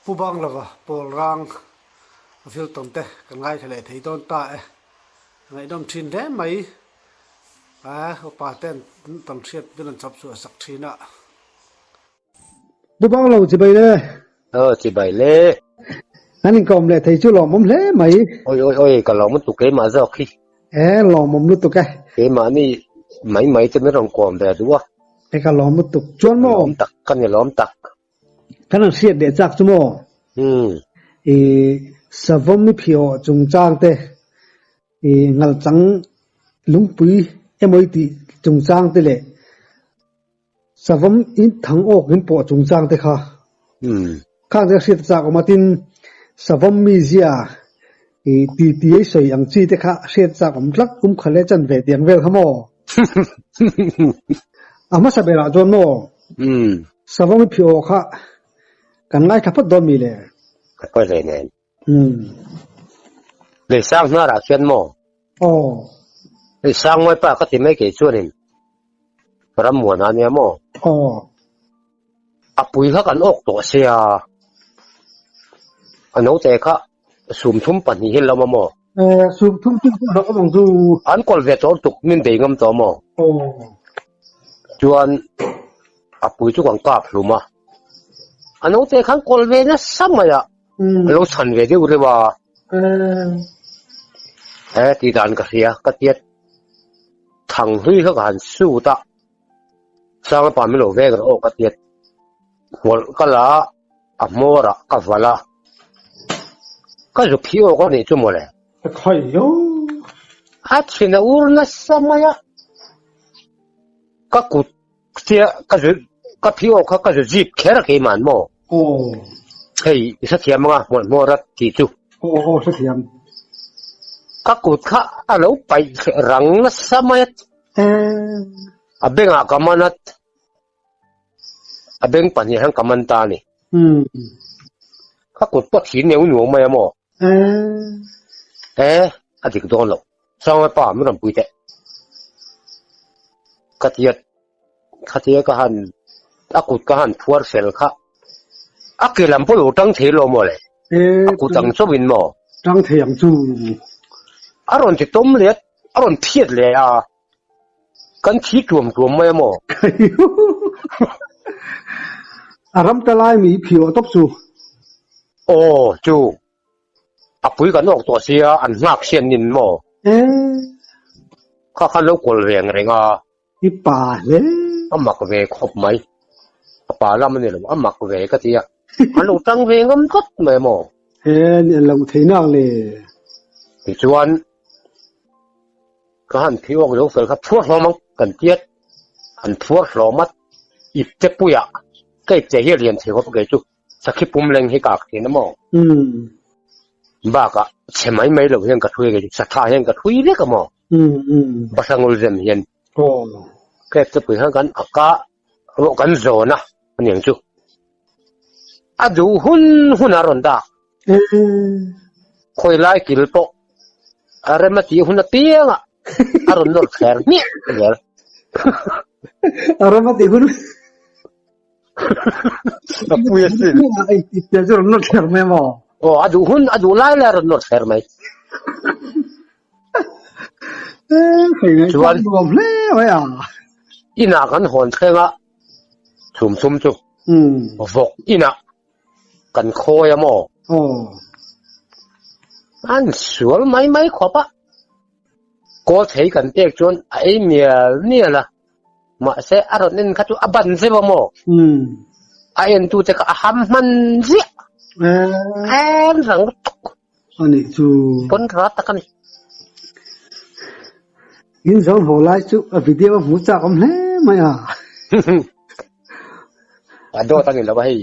Pu Banglova pawl rang a thil tawn te kan ngaithla leh thei dawn ta e. A ngaihnawm thin hle mai. A upa ten tawn hriat vel an chawp chhuah sak thin a. Pu Banglo chibai le. Aw chibai le. Kan inkawm leh thei chu lawmawm hle mai. Oi oi oi ka lawm lutuk keimah zawk hi. E lawmawm lutuk e. Keimahni mai mai te min rawn kawm ve duh a. E ka lawm lutuk chuan maw. Lawm tak ka ni lawm tak. Kan han hriat leh chak chu maw? Umm. I savawm i phiawh chungchang te, i ngalchang lungpui emaw i tih chungchang te leh savawm in thang awk in pawh chungchang te kha. Umm. Khang te hriat chak awm a tin savawm mizia i ti ti ei sawi ang chi te kha hriat chak awm tlat um kha le chan ve tiang vel kha maw? A hmasa berah chuan maw? Umm. Savawm i phih awh kha kan ngaithla phawt dawn mi le? Ka pawi hle nen. Umm. Lei sang hnarah khian maw? Aw. Lei sang mawi pa ka ti mai kei chuanin ram muan a nia maw? Aw. A pui kha kan awk tawh sia. A naute kha 32 hi lo maw? Eh, 30 chu lo awm ang chu. An kawl ve tawh tuk min bei ngam tawh maw? Aw. Chuan a pui chu kan kap hlum a. A naute khan kawl ve nasa mai a. A lo chhan ve deuh reuh a. Eh, tih dan ka hria, ka tiat thang hlui kha ka han sut a. Sanga pa min lo vek rawh aw ka tiat hmawlh ka la a, a hmawr ah ka valh a, ka zu phih awk a nih chu mawle. Ka khawi yo. A thin a ur nasa mai a, ka kut tia ka zu ka phih awk kha ka zu zip kher a keimah an maw? Aw. Hei i hrethiam anga hmawlh hmawr a tih chu. Aw aw hrethiam. Ka kut kha a lo paih rang nasa mai a. A bengah ka man a, a beng pahnih hian ka man ta a ni. Ka kut pawh thi neu nuam mai a maw? E, a dik dawn lo. Sangwe pa, min rawn pui teh. Ka tia, khatia ka han, a kut ka han phuar fel kha. A ke lam pawh lo tang thei lo maw le? A kut ang chauhin maw? Tang thei ang chu. A rawn ti tawm leh a. A rawn phiat leh a, kan thi tuam tuam mai a maw? A ram ta lai mi phiawh tawp chu. Aw chu, a pui kan awk tawh sia, an nghak sian nin maw? Kha khan lo kawl reng reng a. I pa hle. A mak ve khawp mai. A pa lam a ni lo, a mak ve ka ti a. An lo tang ve ngam tlat mai maw? He ni an lo thei nak le. Tichuan, ka han phih awk zo fel kha phuar hlawm ang kan tiat. An phuar hlawm a, ip te puiah ka ip che hi a lian thei khawp kei chu. Sakhi pum leng hi ka ak thin a maw? Bakah chhe mai mai lo hian ka thui kei chu, satha hian ka thui vek a maw? Bahrangul zem hian ka ep te pui khan kan a ka rawh kan zawn a aniang chu. A duh hun hun a rawn dak. Khawi lai kil pawh a rem a tih hun apiang a a rawn nawr thler hmiah zel. A rem a tih hun A pui a sin. Ipte chu rawn nawr thler mai maw? Aw, a duh hun, a duh lai lai a rawn nawr thler mai. Chuan nuam hle mai a. Inah kan hawn thleng a, chhum thum chu vawk inah kan khawi a maw? Aw. An sual mai mai khawp a. Kawl thei kan pek chuan a ei mial mial a. Mahse, a rawn en kha chu a ban zeuh a maw? A entute kha a ham hman ziah. En rang lutuk. A nih chu. Pawn rat tak a ni. In zawn haw lai chu a video a hmu chak awm hle mai a. A dawt a ni lo a hei.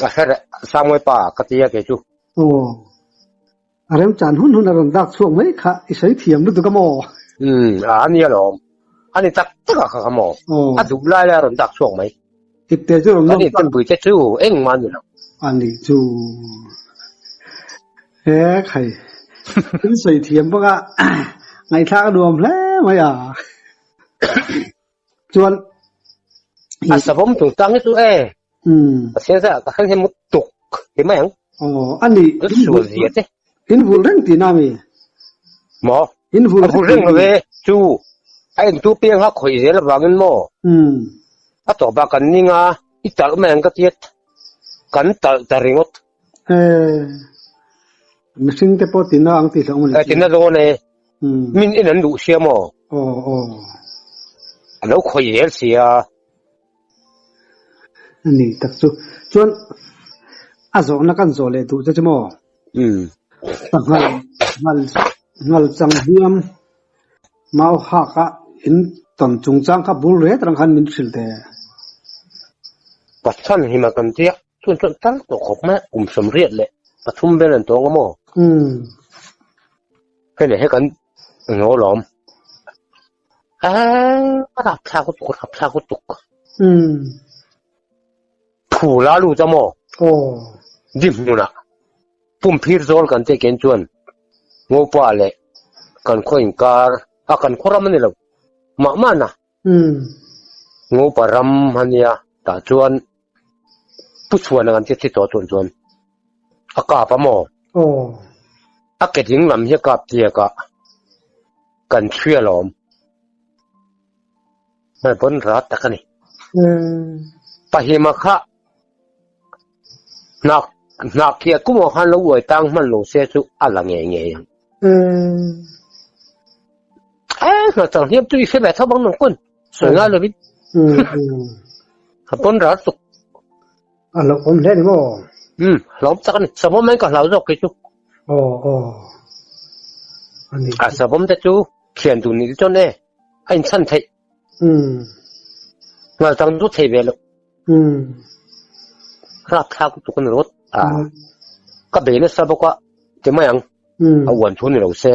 A hre reh Samuel pa ka ti a kei chu. Aw. A remchan hun hun a rawn dak chhuak mai kha i sawi thiam lutuk a maw? Umm, a ni alawm. A ni tak tak a kha kha maw? A duh lai lai a rawn dak chhuak mai. Ipte chu rawn Kan intempuite te chu engmah a ni lo. A ni chu. He khai. In sawi thiam bawk a, ngaihthlak a nuam hle mai a. Chuan A savawm chungchang hi chu e. Umm. Pathian zah ka hre hnem lutuk. Ti mai ang. Aw, a nih. Kan sual zia te. In vul reng tihna mi? Maw? In vul A vul reng lo e, chu a entu piang kha khawih zel avangin maw? Umm. A tawp ah kan ning a, i talh mai ang ka tiat. Kan talh ta ringawt. Eh, mihring te pawh tina ang tih hlauh a ni. Eh, tina dawn e. Umm. Min en an duh sia maw? Aw, aw. A lo khawih zel sia. A ni tak chu. Chuan a zawhna kan zawh leh duh che chu maw? Umm. Ka ngal ngal ngal chang hiam mau hak a in tawn chungchang kha bul ret rang khan min hrilh teh. Pathian hima kan tia chuan chuan tal tawh khawp mai a, kum 83 vel an tawng a maw? Umm. Hei leh he kan ngaw lawm. Eee rapthlak lutuk rapthlak lutuk. Umm. Phul a lut a maw? Aw. Di hmunah pumphir zawl kan tih ken chuan Ngopa leh kan khaw inkar a kan khaw ram a ni lo mah mahna. Umm. Ngopa ram a nia tah chuan Pu Chhuana kan tih thi tawh chuan chuan a kap a maw? Aw. A ke ding lam hi a kap tiak a kan chhui alawm. Hei pawn rat tak a ni. Pahima kha hnak hnak khi a kumah khan lo uai tang hman lo se chu a la ngei ngei ang. Eh, hna chang hiam chu i hre ve tho bang nang kun. Sawi ngai lovin. A pawn rat tuk. A lo awm hle ni maw? Um, hlawm tak a ni. Savawm mai ka hlau zawk kei chu. Aw, aw. A ni. A savawm te chu thian duh nih te chuan e. A inchhan theih. Umm. Ngal tang chu thei ve lo. Umm. Rapthlak lutuk a ni rawt. A ka bei nasa bawk a ti mai ang. Umm. A uan thu ni lo se.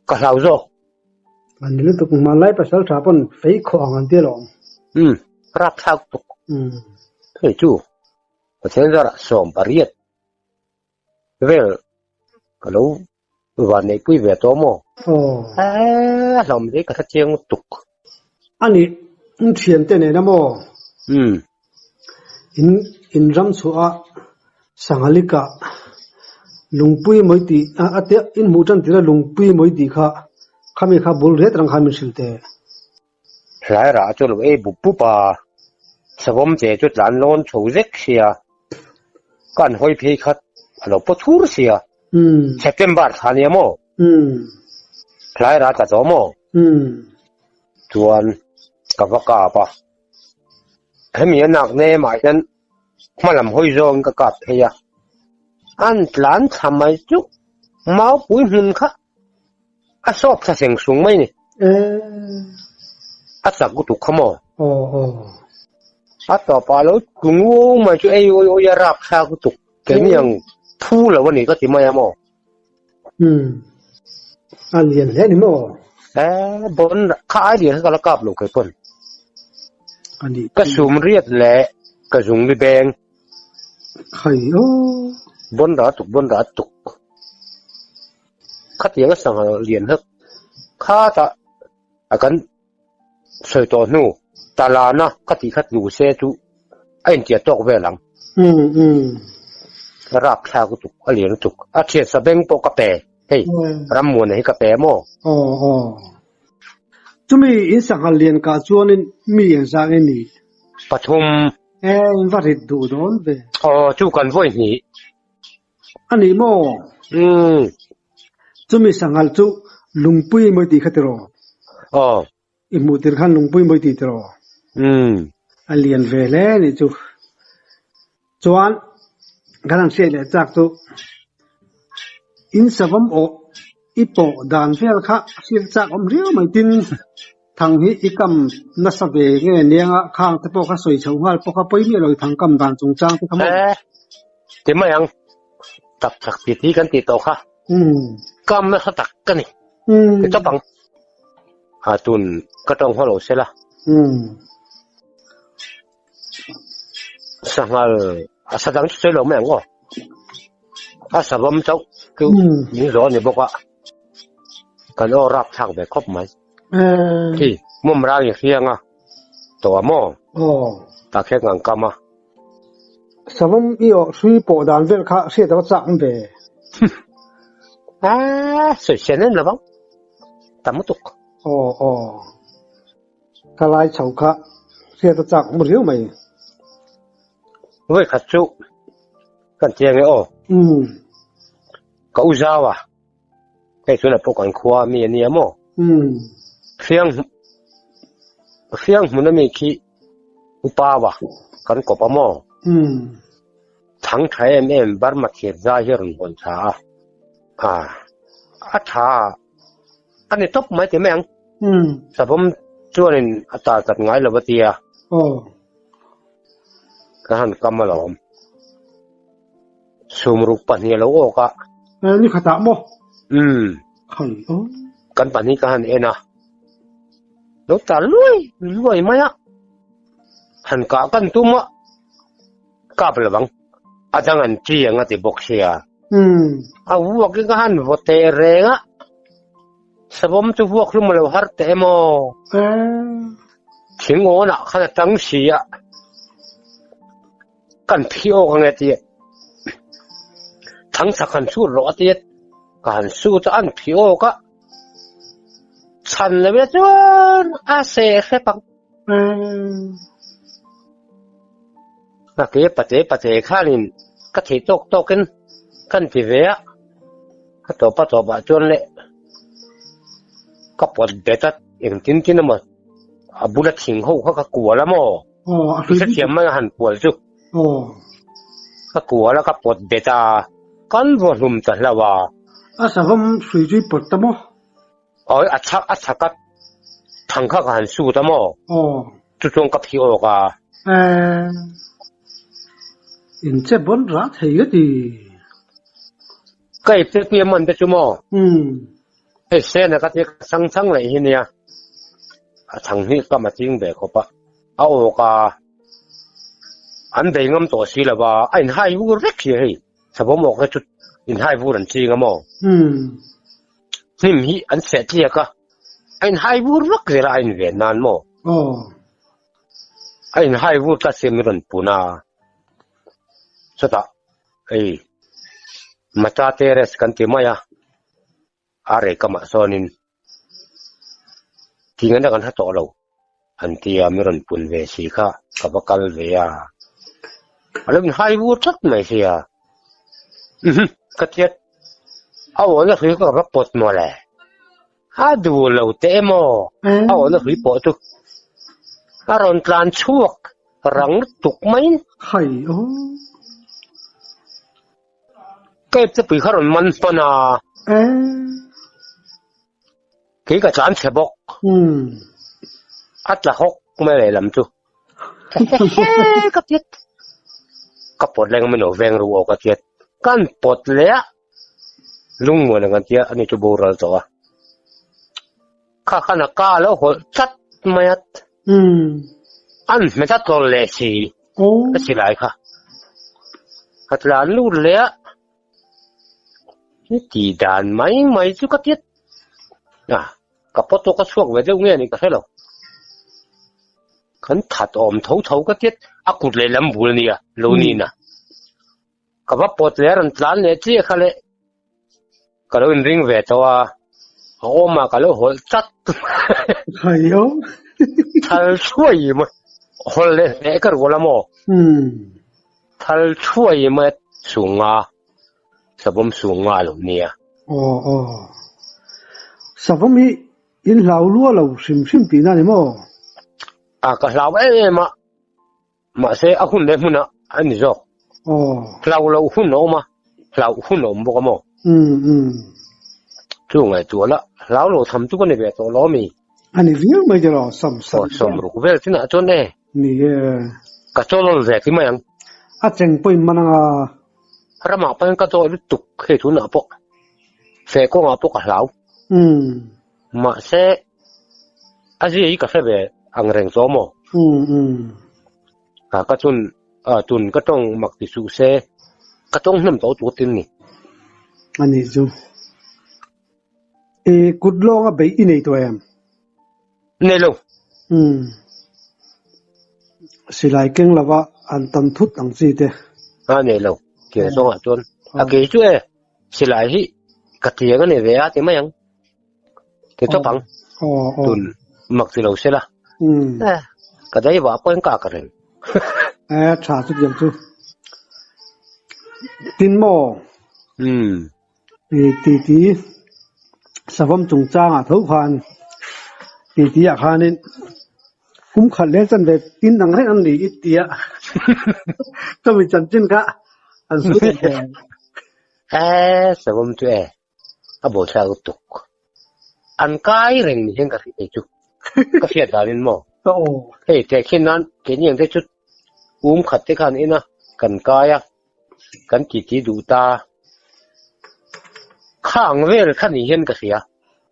Ka hlau zawk. A ni lutuk hmanlai pasal tha pawn fei khawh ang an ti alawm. Umm. Rapthlak lutuk. Umm. Hei chu Pathian zarah 18 vel ka lo Van neihpui ve tawh maw? Aw. Eee a hlawm zui ka hre chiang lutuk. A nih, in thiante nena maw? Umm. In in ram chhuah a Sanghalika lungpui mawi tih a tia in hmuh tan tir a lungpui mawi tih kha khami kha bul ret rang khan min hrilh teh. Hlai rah chu lo ei bup bup a, savawm che chu tlan lawn chho zek sia, ka an hawi phei khat a lo paw thur sia, September thla nia maw? Hlai rah tla tawh maw? Chuan ka va kap a, hemi a nak nem ah hian hma lam hawi zawngin ka kap phei a, an tlan thla mai chu maupui hmun kha A sawp thla seng sung mai ni. A chak lutuk kha maw? A tawpah lo tlu nguau mai chu ei awi awi a rap thlak lutuk. Keini ang phu lo a ni ka ti mai a maw? Umm. A lian hle ni maw? Eh, bon kha ai lian kha ka la kap lo kei pawn. A ni. Ka sum riat leh ka zung li beng. Khai aw. Bon ra tuk, bon ra tuk. Khatiang a sangha lian hlek khat a a kan sawi tawh hnu talana ka tih kha tlu se chu a intiah tawk vel ang. A rapthlak lutuk, a lian lutuk. A thian sa beng pawh ka pe, hei Rammuana hi ka pe maw? Aw aw. Chumi in sangha lian kah chuanin mi engzah nge ni? Pathum. E, in va rit duh dawn ve. Aw, chu kan vawi hnih. A ni maw? Umm. Chumi sanghal chu lungpui mawi tih kha tiraw? Aw. I hmuh tir khan lungpui mawi tih tiraw? Umm. A lian ve hle a nih chu. Chuan kan han hriat leh chak chu in savawm awh i pawh dan vel kha hriat chak awm riau mai tin thang hi i kam nasa ve nge nianga khang te pawh kha sawi chho nghal pawh kha pawi miah lo i thang kam dan chungchang te kha maw? Eh, ti mai ang. Tak tak ti ti kan tih tawh kha. Kam nasa tak ka ni. Ti tawp ang. A tun ka tawng haw lo sela. Sanghal a sa dang chu sawi lo mai ang aw. A savawm chauh chu min zawh a ni bawk a. Kan aw rap thlak ve khawp mai. Khi mum rang i hriang a tawh a maw? Tah khian kan kam a. Savawm i awh hrui pawh dan vel kha hriat a va chak awm ve. Aa, sawi sian em lovang. Tam lutuk. Aw aw. Ka lai chho kha hriat a chak awm riau mai. Vawi khat chu kan chiang e aw. Umm. Ka u zau a. Hei tunah pawh kan khua mi a nia maw? Umm. Hriang hriang hmun ami khi upa wa kan kawp a maw? Umm. Thang tha em em Burma thir zai hi a rawn hawn tha a. A a tha a ni tawp mai ti mai ang. Umm. Savawm chuanin a tal tat ngai lo a tia. Aw. Ka han kam alawm. Sumruk pahnih a lo awk a. Ni khatah maw? Umm. Khai aw. Kan pahnih ka han en a. Lo tar luai luai mai a. Han kah kan tum a. Kap lovang. A dang an chi ang a ti bawk sia. Umm. A vuak in ka han vaw teh reng a. Savawm chu vuak hlum a lo har teh emaw? Thing awnah khan a tang si a. Kan phi awk ange tia thangchak han sut rawh a tia ka han sut a an phi awk a chhan lo ila chuan a seh hrep ang. Ka ke pate pate khanin ka thei tawk tawkin kan ti ve a, a tawp a tawpah chuan le ka pawt bet a engtin tin emaw a bula thing ho kha ka kual a maw. Aw, a hrui I hrethiam mai a han kual chu. Aw. Ka kual a, ka pawt bet a, kan vaw hlum ta hlauh a. A savawm hrui chu i pawt ta maw? Aw, a chhak a chhak a thang kha ka han sut a maw? Aw. Chu chuan ka phi awk a. Eh, in che bawn rah thei ka ti. Ka ip te pui a man te chu maw? Umm. Hei sena ka tia ka chhang chhang leh hi nia. A chhang hnih kam a ching ve khawp a. A awk a, an bei ngam tawh si lo va, a inhai vur vek hi hei. Savawm awk te chu inhai vur an ching a maw? Hnim hi an seh tliak a, a inhai vur vek zel a, a inven nan maw? A inhai vur tlat si a min rawn pun a. Chutah hei Mata Terrace kan ti mai a. A rei kamah sawnin thing an kan hre tawh lo an ti a, mi rawn pun ve si kha ka va kal ve a, a lo inhai vur tlat mai sia, uhm ka tiat a awhna hrui kha ka va pawt mawle, a duh lo teh emaw a awhna hrui pawh chu a rawn tlan chhuak rang lutuk maiin. Hai aw. Ka ipte pui kha rawn man hman a. Kei ka tlan chhe bawk. A tla hawk mai lehlam chu. Ka tiat. Ka pawt leng min lo veng ru aw ka tiat. Kan pawt leh a. Lungmuan ang kan tia ani chu boral tawh a. Kha khan a ka lo hawlh tlat mai a. An hmet a tlawlh leh si. Ka silai kha. Ka tlan lut leh a. Ti dan mai mai chu ka tiat. A, ka pawt pawh ka chhuak ve deuh nge ni ka hre lo. Kan that awm tho tho ka tiat. A kut lehlam bul a nia, lo ni na. Ka va pawt leh a rawn tlan leh chiah kha le. Ka lo inring ve tawh a, a awm a ka lo hawlh tlat. Haio. Thal thuai mai hawlh leh hneh ka rual a maw? Thal thuai mai sunga, savawm sunga a lo nia. Aw aw. Savawm hi in hlau lua lo hrim hrim tihna a ni maw? A ka hlau em em a. Mahse, a hun leh hmunah a ni zawk. Hlau loh hun a awm a, hlauh hun a awm bawk a maw? Chu ngaihtuah la, hlau lo tham chu ka ni ve tawh lo ami? A ni viau mai tiraw, sawm sawm. Aw, sawm ruk vel chinah chuan e. Ni e. Ka chawlawl ve ti mai ang. A cheng pawhin man anga. Ramah pawhin ka dawi lutuk hei tunah pawh. Feh kawngah pawh ka hlau. Mahse, a zia hi ka hre ve ang reng chu maw? A ka chun a tun ka tawng mak ti suh se, ka tawng hnem tawh tur tin ni. A ni chu. I kut lawng a beih i nei tawh em? Nei lo. Silai keng lova an tam thut ang chi te. A nei lo tiang zawngah chuan a kei chu e silai hi ka tiang a ni ve a ti mai ang ti tawp ang tun mak ti lo sela ka dai vah pawh in ka ka reng e tha chu tiang chu tin maw ti ti savawm chungchangah tho khan ti ti ah khanin kum khat leh chanve tin ang reng an ni i tia chumi chanchin kha an sawi thei ve. E savawm chu e a buaithlak lutuk an kai reng ni hian ka hria thei chu ka hriat danin maw hei tehkhin nan keini ang te chu um khat te khan ina kan kai a. Kan titi duh ta. Khang vel kha ni hian ka hria.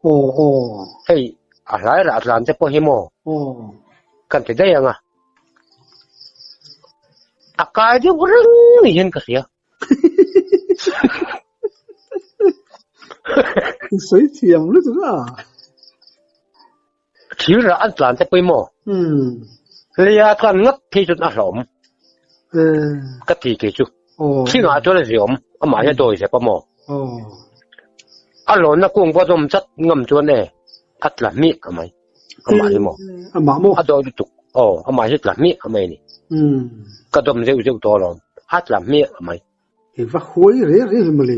Aw aw. Hei a hlai rah tlan te pawh hi maw? Aw. Kan ti daih ang a. A kai deuh reng ni hian ka hria. I sawi thiam lutuk a. Thil rah an tlan te pawh maw? Leia tlan ngat phei chuan a hlawm. Ka ti kei chu. Thingah chuan a ziawm, amah hi a dawi zep a maw? A lawnna kung pawh a dawm chat ngam chuan e, a tla hmiah a mai. Amah hi maw? Amah maw? A dawi lutuk. Aw, amah hi tla hmiah a mai a ni. Ka dawm zeuh zeuh tawh alawm. A tla hmiah a mai. I va huai reng reng hi mawle.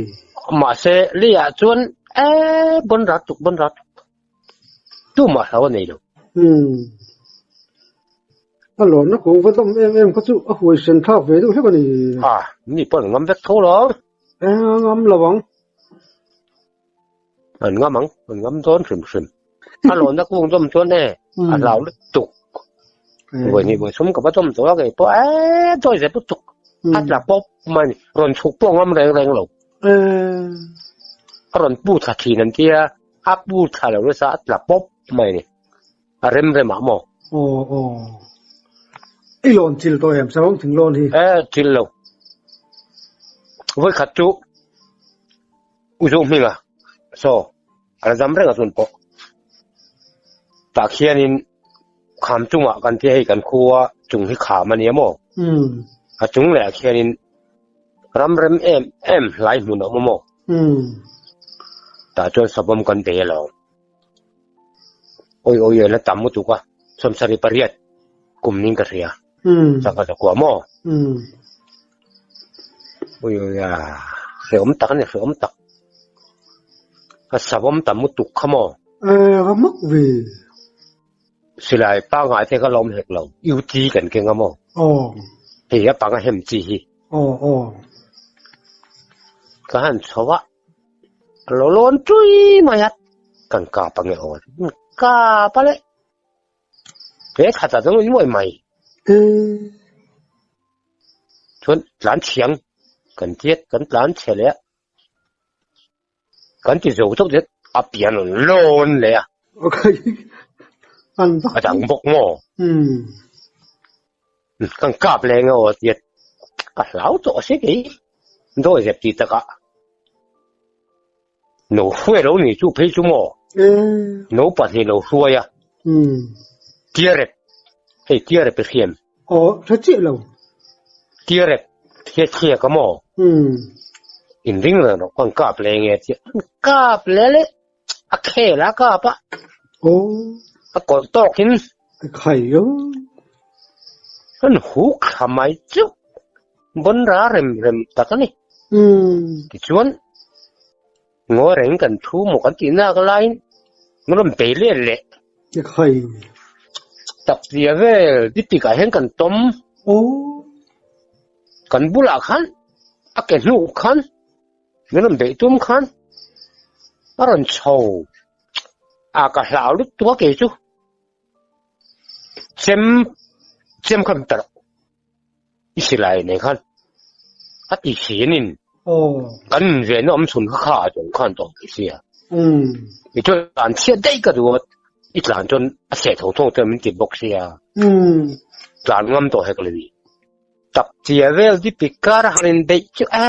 Mahse, leiah chuan e, bawn rat tuk, bawn rat tuk. Tumah hlau a nei lo. Umm. A lawnna kawng va dam em em kha chu a huai sen thlak ve deuh hlek a ni. A, mi pawh an ngam vek tho lo. Eng a ngam lo ang. An ngam ang, an ngam dawn hrim hrim. A lawnna kung dawm chuan e, a hlau lutuk. Vawi hnih vawi thum ka va dawm tawh a kei pawh e dawi zep lutuk. A tla pawp mai a ni, rawn chhuk pawh a ngam reng reng lo. A rawn pu thla thin an tia. A pu thla lo nasa a tla pawp mai a ni. A rem rem ah maw? Aw aw. I lawn chil tawh em Savawm thing lawn hi? E chil lo. Vawi khat chu U Zo Hminga saw a la dam reng a chun pawh. Tah khianin kham chungah kan tia hei kan khua chung hi kham a nia maw? A chung leh ah khianin ram rem em em hlai hmun a awm a maw? Tah chuan savawm kan bei alawm. Awi awi la tam lutuk a, 78 kum ning ka hria. Sangha zakua maw? Awi awi a, hrehawm tak a ni, hrehawm tak. A savawm tam lutuk kha maw? E, va mak ve. Silai pangngai te kha la awm hek lo, UT kan keng a maw? Aw. Hei a panga hem chi hi. Aw aw. Ka han chho a, a lo lawn tui mai a, kan kap ange aw, kap a le. He khat ah chuan in uai mai. Chuan tlan chhiang kan tiat kan tlan chhe leh a. Kan ti zo chauh zet a pian rawn lawn leh a. A dang bawk maw? Kan kap leng a aw tiat ka hlau tawh a si kei. Dawi zep ti takah no hruai lo ni chu phei chu maw? No pahnih lo hruai a. Tiarep hei tiarep i hriam. Aw hre chiah lo. Tiarep hia chhiak a maw? Inring reng rawh kan kap leh nge tia an kap leh leh a khel a kap a. Aw. A kawlh tawkin. A khai o. An huk thla mai chu bawn ra rem rem tak a ni. Tichuan ngawi reng kan thu maw kan tih nak laiin min rawn bei let leh. A khai. Tak tia vel ditik ah hian kan tawm. Aw. Kan bulah khan a ke hnuh khan min rawn beih tum khan a rawn chho a ka hlau lutuk a kei chu chem chem kha min tarh i silai nei khan a ti hinin kan invenna awm chhun kha kha a chung khan tawh mai sia i chuan tlan chhiat daih ka duh a i tlan chuan a seh tho tho te min ti bawk sia tlan ngam tawh hek lo i. Tap tia vel di pik kar a han inbeih chu e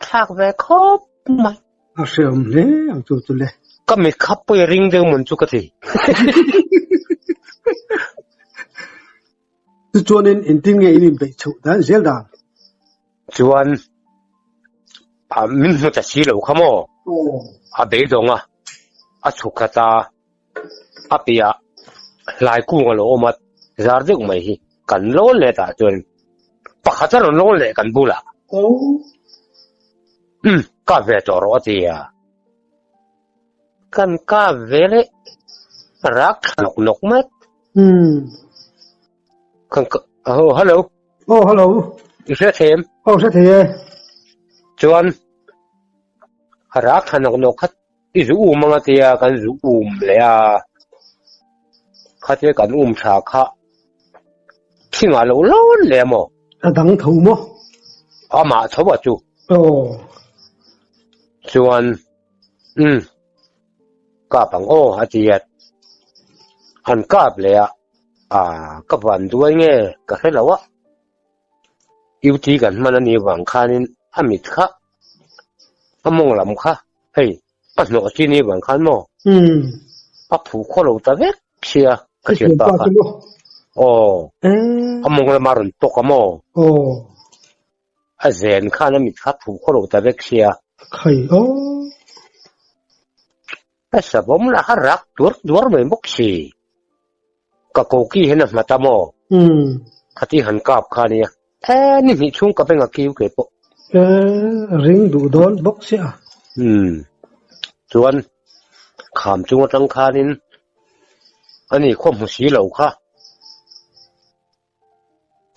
thlak ve khawp mai. A hreawm hle ang chu chu le. Ka mi khap pawh i ring deuh mawn chu ka ti. Tichuanin engtin nge in inbeih chhoh dan zel dan? Chuan a min hmu ta si lo kha maw? A beidawng a, a chhuk khat a, a piah hlai kung a lo awm a, zar deuh mai hi kan lawn leh tah chuan pakhat a rawn lawn leh kan bulah. Umm kap ve tawh rawh a ti a. Kan kap ve leh rak thla nawk nawk mai. Kan oh hello. Oh hello. I hria thei em? Oh hria thei e. Chuan rak thla nawk nawk khat i zu um anga tia kan zu um leh a. Khatia kan um tha kha thingah lo lawn leh a maw? A dang tho maw? Amah tho a chu. Oh. Chuan umm kap ang aw a ti a. An kap leh a, ah ka van duai nge ka hre lo a. UT kan hman a nih vang khanin a mit kha a mawng lam kha hei a hnawh chi nih vang khan maw a phu khaw lo ta vek sia ka thian pa kha aw a mawng lama rawn tawk a maw a zen khan a mit kha phu khaw lo ta vek sia a savawm lah kha rak duar duar mai bawk si. Ka koki hian a hmat a maw? Khati han kap kha nia. E, ni hnih chhung ka beng a kiu ke pawh. E, ring duh dawn bawk sia. Umm. Chuan, kham chung atang khanin ani khaw hmu si lo kha.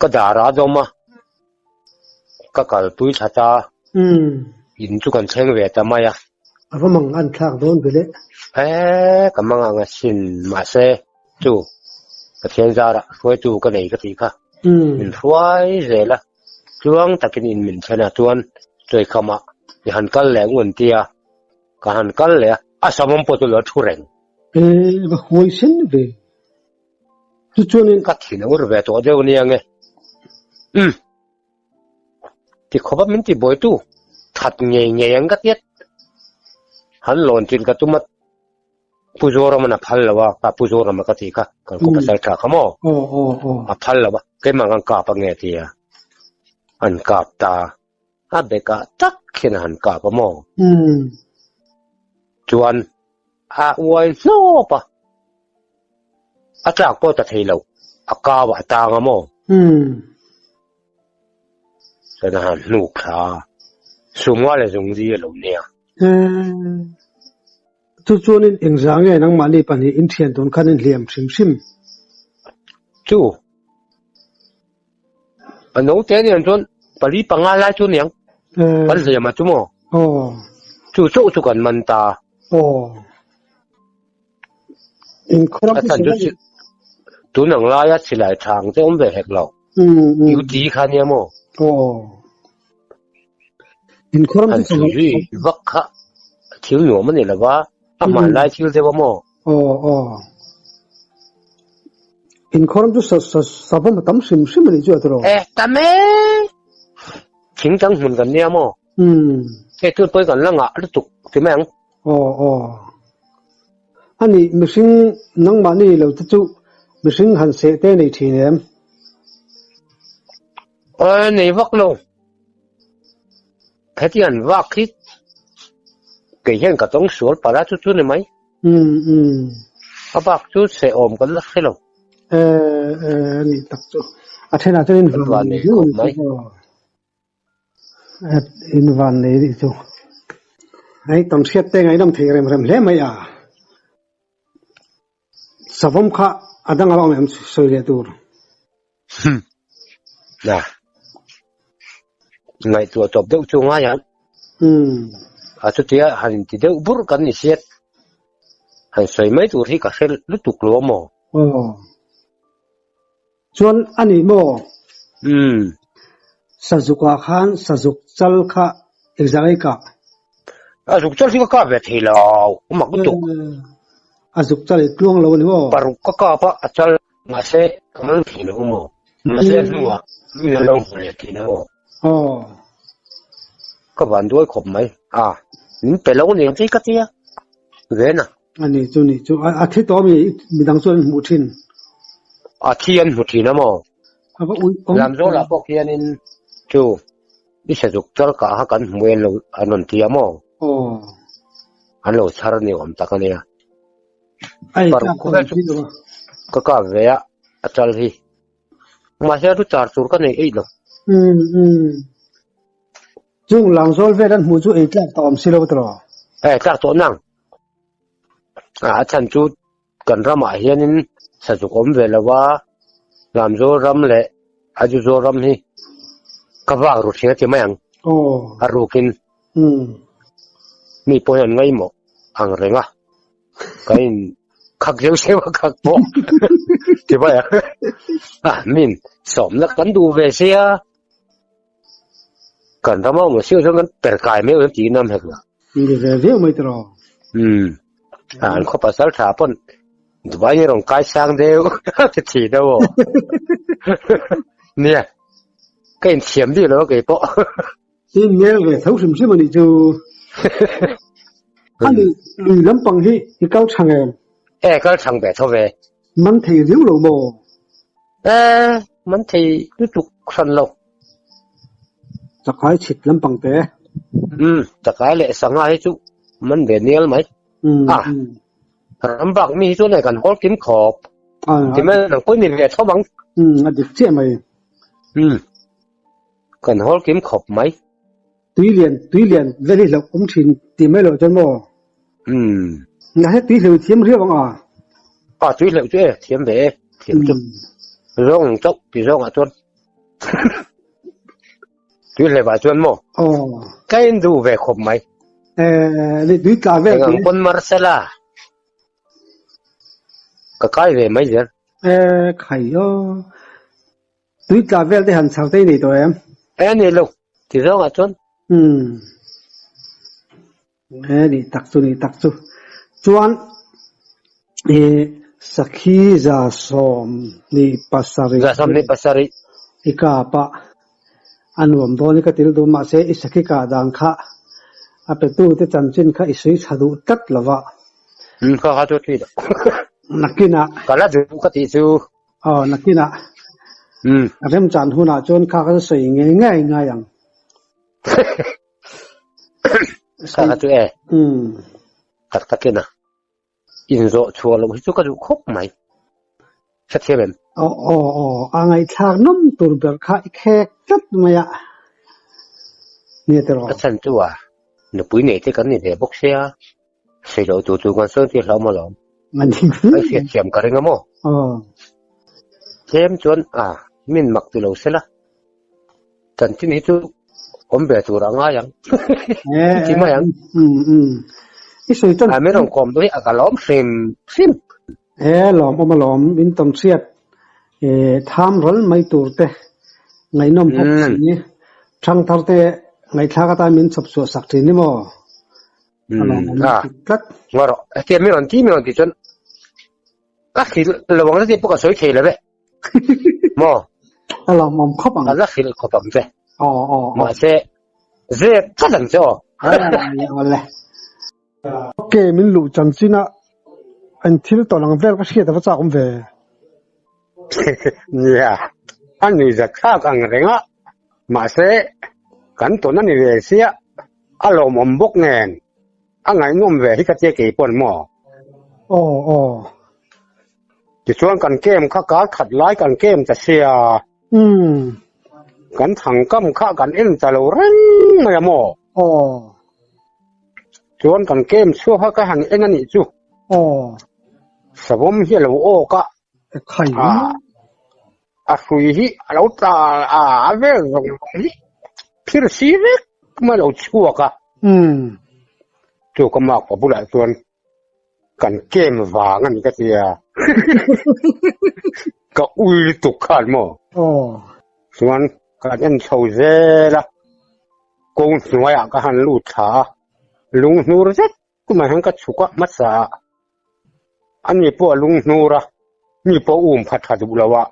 Ka dar a dawm a, ka kalpui thla ta. In chu kan thleng ve ta mai a. A va mang an thlak dawn ve le. E, ka mang ang asin, mahse chu Pathian zarah hruaitu ka nei ka tih kha. Min hruai zel a, tluang takin in min thlen a, chuan Chawikhamah i han kal leh ang u an ti a, ka han kal leh a, a samawm pawh chu lo thu reng. E, va huai sen ve. Chu chuanin ka thin a ur ve tawh deuh ania nge. Umm. Ti khawpa min ti buaitu that ngei ngei ang ka tiat. Han lawn chin ka tum a Pu Zoraman a phal lo a, ka Pu Zorama ka tih kha kan khaw pasal tha kha maw? A phal lo a, keimah kan kap ange a ti a. An kap ta. A bekah tak hian a han kap a maw? Chuan a uai hnawp a, a tlak pawh ta thei lo, a kau ah a tang a maw? Chuan a han hnuk thla a, Sumnga leh Zungzi a lo nia. Chu chuanin engzah nge nangmahni pahnih inthian tun khan in hliam hrim hrim? Chu. A naute nen chuan pali panga lai chu niang kan hliam a chu maw? Chu chauh chu kan man ta. A chhan chu tun ang laia silai tha ang te awm ve hek lo. UT kha nia maw? Han chhui zui vak kha thil nuam a ni lo va, a hmanlai thil deuh a maw? Inkhawm chu savawm a tam hrim hrim a nih chu a tiraw? Eh, tam e! Thing tang hmun kan nia maw? Hei tun pawhin kan la ngah lutuk ti mai ang. Aw, aw. A nih, mihring nangmahni lo te chu mihring han seh te nei thin em? Aw, nei vak lo. Heti han vak hi kei hian ka tawng sual palh a chu chu ni mai. Umm umm. A bak chu seh awm kan la hre lo. Eh eh a nih tak chu. A thenah chuan in van nei khawp mai. In van nei nih chu. Hei tam hriat te ngaihnawm thei rem rem hle mai a. Savawm kha a dang a awm em sawi leh tur. Na. Ngaihtuah tawp deuh chu ngai ang. A chutia han inti deuh burh kan ni siat. Han sawi mai tur hi ka hre lutuk lo maw? Aw. Chuan a ni maw? Sazuk ah khan sazuk chal kha engzah nge i kah? A zuk chal hi ka kap ve thei lo, a mak lutuk. A zuk chal i tluang lo a ni maw? Paruk ka kap a, a chal mahse ka man thei lo maw? Mahse a hnuah mi an lo hmu leh thei lo. Aw. Ka van duai khawp mai. A, min pe lo nen che ka tia. Vena. A ni chu ni chu. A thi tawh mi midang chuan an hmuh thin. A thi an hmu thin a maw? A va ui awm. Lamzawlah pawh khianin chu. I sazuk chal kah kha kan hmu en lo an rawn ti a maw? Aw. An lo chhar ni awm tak a nia. Ai Paruk tlak khawvel tawh chu si lo a. Ka kap ve a, a chal hi. Mahse a char tur ka nei eih lo. Um um. Chung langzawl vel an hmuh chu ei tlak tawh awm si lo tawh. Eh tlak tawh nang. A chhan chu kan ramah hianin sazuk awm ve lo a, Lamzawl ram leh Aizawl ram hi ka vak ru thin a ti mai ang. Aw. A rukin. Um. Mi pawh hian ngaimawh ang reng a. Ka in khak zeuh zeuh a khak pawh ti mai ang. A min sawmna kan duh ve sia. Kan rama awm siau chuan kan per kai mai ang tiin am hek lo. Ni ve viau mai tiraw. Um. An khaw pasal tha pawn Dubai ni rawn kai sang deuh ti thi deuh aw. Nia. Ka inthiam bik lo kei pawh. Tin nel ve tho hrim hrim a nih chu. A ni lui lampang hi i kal thang em? E kal thang ve tho ve. Man thei riau lo maw? E man thei lutuk hran lo. Chakai chhit lampang te. Um chakai leh sangha hi chu man ve nial mai. Um Ah ram bak mi hi chuan hei kan hawl kim khawp. Ah Ti mai nang pawh ni ve tho ang. Um a dik chiah mai. Um kan hawl kim khawp mai. Tui lian tui lian vel hi hlauh awm thin tih mai loh chuan maw? Um. Nga he tui hleuh thiam riau ang a. A tui hleuh chu e thiam ve e thiam chu. Zawng ang chauh ti zawng ah chuan. Tui hleuh ah chuan maw? Aw. Ka in duh ve khawp mai. Eh ni tui tla vel Eng ang pawn Marcela. Ka kai ve mai zel. Eh khai aw. Tui tla vel te han chhar te i nei tawh em? E nei lo, ti zawng ah chuan. Umm. E nih tak chu nih tak chu. Chuan i sakhi 127. 127. I kap a, a nuam dawn i ka til duh mahse i sakhi kah dan kha a petu te chanchin kha i sawi tha duh tlat lo va. Umm kha kha chu tui lo. Nakinah. Ka la duh ka tih chu. Aw, nakinah remchan hunah chuan kha ka sawi ngei ngei ngai ang. Kha kha chu e. Tak takin a. Inzawh chhuah loh hi chu ka duh khawp mai. Hrethiam em? Aw, aw, aw, a ngaihthlak nawm tur ber kha i khek tlat mai a. Nia tiraw? Ka chhan chu a, nupui nei te kan ni ve bawk sia. Sawi loh tur tur kan sawi tir hlauh alawm. An hriat thiam ka ring a maw? Aw. Tlem chuan a min mak ti lo sela. Chanchin hi chu awm ve tur a ngai ang. Ti mai ang. Um um. I sawi tan. A min rawn kawm daih a ka lawm hrim hrim. E lawm awm alawm in tam chhiat e tham ral mai tur te ngaihnawm bawk si. Thangthar te ngaihthlak atan min chhawp chhuah sak thin ni maw? A ngaw rawh hetiang mi rawn ti mi rawn ti chuan ka hrilh lo ang tih pawh ka sawi thei lo ve maw a lawmawm khawp ang ka la hrilh khawp ang che aw aw mahse zep tlat ang che aw awle ke min luh chanchin a an thil tawn ang vel ka hriat ava chak awm ve nia a nui zat thlak ang reng a mahse kan tawn a ni ve sia A lawmawm bawk nen, a ngaihnawm ve hi ka tia kei pawn maw? Aw aw. Tichuan kan kem kha kar khat lai kan kem ta sia. Umm. Kan thangkam kha kan en ta lo reng mai a maw? Aw. Chuan kan kem chhuak kha ka han en a nih chu. Aw. Savawm hi a lo awk a. Khai. A hrui hi a lo tla a, a vel zawng zawng hi phir si vek mai lo chhuak a. Umm. Chu ka mak pa bulah chuan kan kem vang a ni ka tia. Ka ui lutuk khan maw. Aw. Chuan kan en chho zel a, kawng hnuaiah ka han lut thla a, lunghnur zet Tumah hian ka chhuk a hmasa a, ani pawh a lung hnur a, mi pawh um pha tha duh lo a.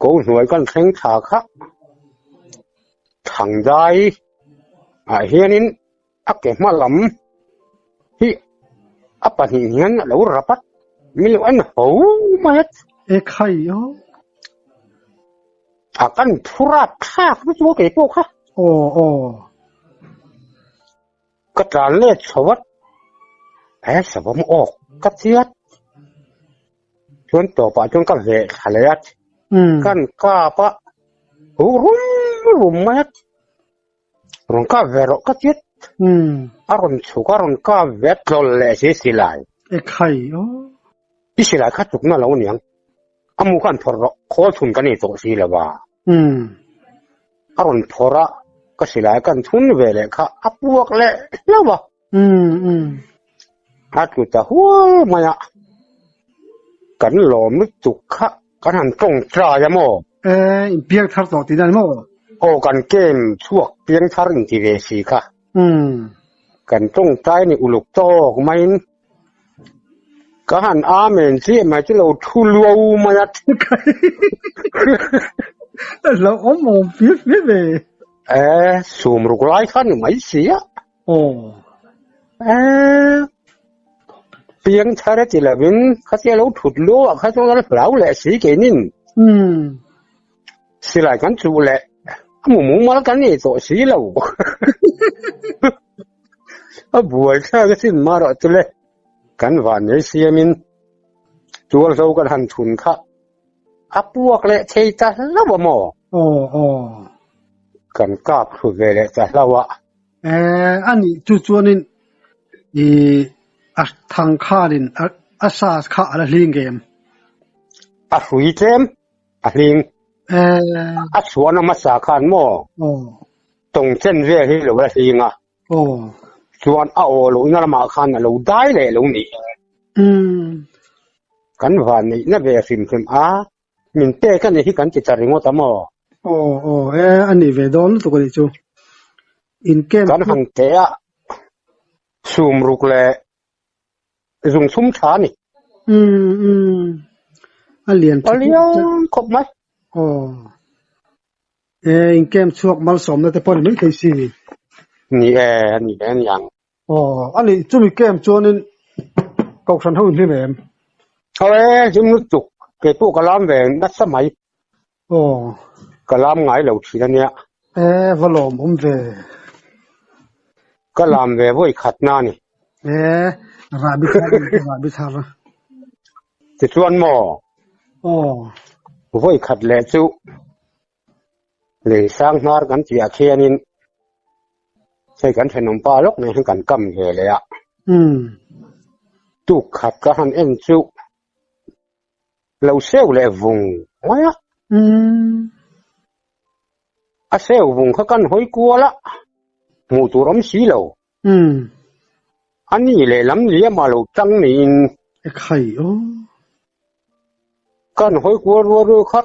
Ko hnuai kan thleng thla kha Thangdai ah hianin a ke hma lam hi a pahnih hian a lo rap a, min lo en ho mai a. E khai aw. A kan phurap thlak lutuk a kei pawh kha. Aw aw. Ka tlan let chho a, he savawm awk ka chiat. Chuan tawpah chuan ka veh thla leh a, kan kap a, hu rum rum mai a, rawn kap ve rawh ka chiat. A rawn chhuk a, rawn kap ve a, tlawlh leh si silai. Ekhai aw. I silai kha chukna lo niang. A mu khan phawrh rawh, khawl thun ka nei tawh si lo a. A rawn phawrh a, ka silai kan thun ve leh kha a puak leh hlauh a. A tlu ta hual mai a, kan lawm lutuk kha kan han tawngtai a maw? E, in piang thar tawh tihna ni maw? Aw, kan kem chhuak piang thar inti ve si kha. Kan tawngtai ni uluk tawk maiin Ka han amen chiah mai chu lo thu luau mai a. Lo awm awm fir fir ve. E, sum ruk lai kha ni mai si a. Aw. E, piang thar a ti lovin khatia lo thut luau ah kha chuan kan hlau leh si keinin. Silai kan chuh leh a mu mumal kan nei tawh si lo. A buai thlak asin marawh chu le, kan vannei siamin tualhlo kan han thun kha a puak leh thei ta hlauh a maw? Aw aw. Kan kap thlu ve leh ta hlauh a. Eh, a nih chu chuanin i a thang khanin a sa kha a la hling em? A hrui tlem a hling. Eh. A chhuahna hmasa khan maw? Aw. Tawng chen vel hi lo la hling a. Aw. Chuan a aw lohna lamah khan a lo dai leh lo nih. Umm. Kan van neihna ve hrim hrim a, min pek a nih hi kan ti ta ringawt a maw? Aw aw e, a nih ve dawn lutuk a nih chu. In camp Kan han teh a, sum ruk leh zung chhum tha a ni. Umm umm. A lian A lian khawp mai. Aw. E, in camp chhuak malsawmna te pawh ni mai thei si. Ni e, a ni e niang. Aw, a nih chumi camp chuanin Kohhran ho in hlim em? Aw e, hlim lutuk. Kei pawh ka lam ve nasa mai. Aw. Ka lam ngai lo thin a nia. E, va lawmawm ve. Ka lam ve vawi khat na ni. E, rahbi thar rahbi thar. Tichuan maw? Aw. Vawi khat leh chu lei sang hnar kan tih ah khianin hei kan thenawm pa lawk nen hian kan kam ve leh a. Tuk khat ka han en chu lo seu leh vung mai a. A seu vung kha kan hawi kual a, hmuh tur awm si lo. A ni lehlam liam a lo tang niin. Ekhai aw. Kan hawi kual rual rual kha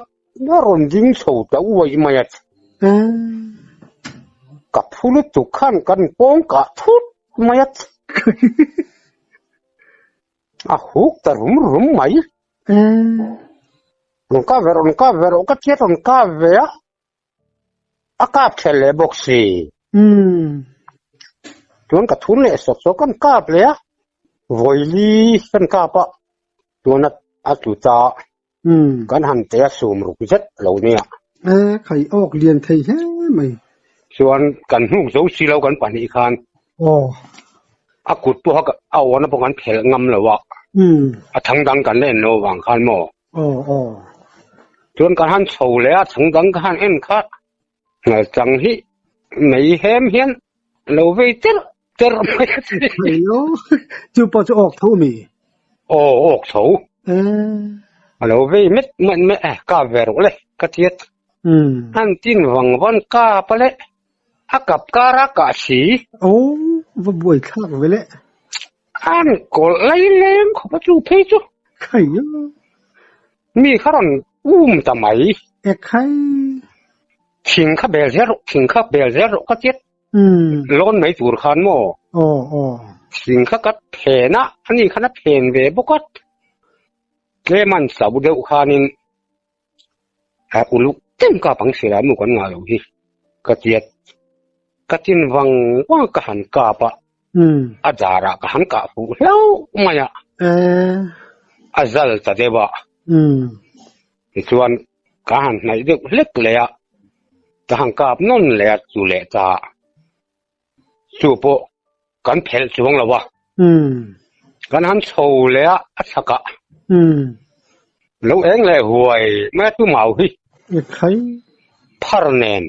a rawn ding chho ta uaih mai a. Ka phu lutuk khan kan pawng kah thut mai a. A huk ta rum rum mai. Rawn kap ve rawh, rawn kap ve rawh ka tia rawn kap ve a. A kap thelh leh bawk si. Chuan ka thun leh sawk sawk kan kap leh a, vawili kan kap a, chuan a tlu ta kan han teh a sum ruk zet lo nia. E khai awk lian thei hle mai. Chuan kan hnuk zo si lo kan pahnih khan. Aw. A kut pawh a awn a pawh kan phelh ngam lo a. A thang dang kan la en lo vang khan maw. Aw aw. Chuan kan han chho leh a chhang dang ka han en kha ngalchang hi mei hem hian lo vei terh terh mai a ti. Hello. Chu pawh chu awk tho mi? Aw awk tho. Eh. A lo vei met met mai a kap ve rawh le ka tiat. Um. An tin vang van kap a le a kap kar a kah si. Aw va buai thlak ve le. An kawlh lai leng khawp a chu phei chu. Khai a. Mi kha rawn um ta mai. E khai. Thing kha bel zel rawh, thing kha bel zel rawh ka tiat. Umm. Lawn mai tur khan maw? Aw aw. Thing kha ka phen a, ani khan a phen ve bawk a. Tlem an chauh deuh khanin a uluk tlem ka pang sila mu kan ngah loh hi ka tiat. Ka tin vang vang ka han kap a, a darah ka han kah fuh hlauh mai a. Eh. A zal ta deuh a. Tichuan. Ka han hnaih deuh hlek leh a, ka han kap nawn leh a chu leh ta. Chu pawh kan phelh chuang lo a. Kan han chho leh a, a chhakah. Lo eng leh huai mai a tu mau hi. Phar nen.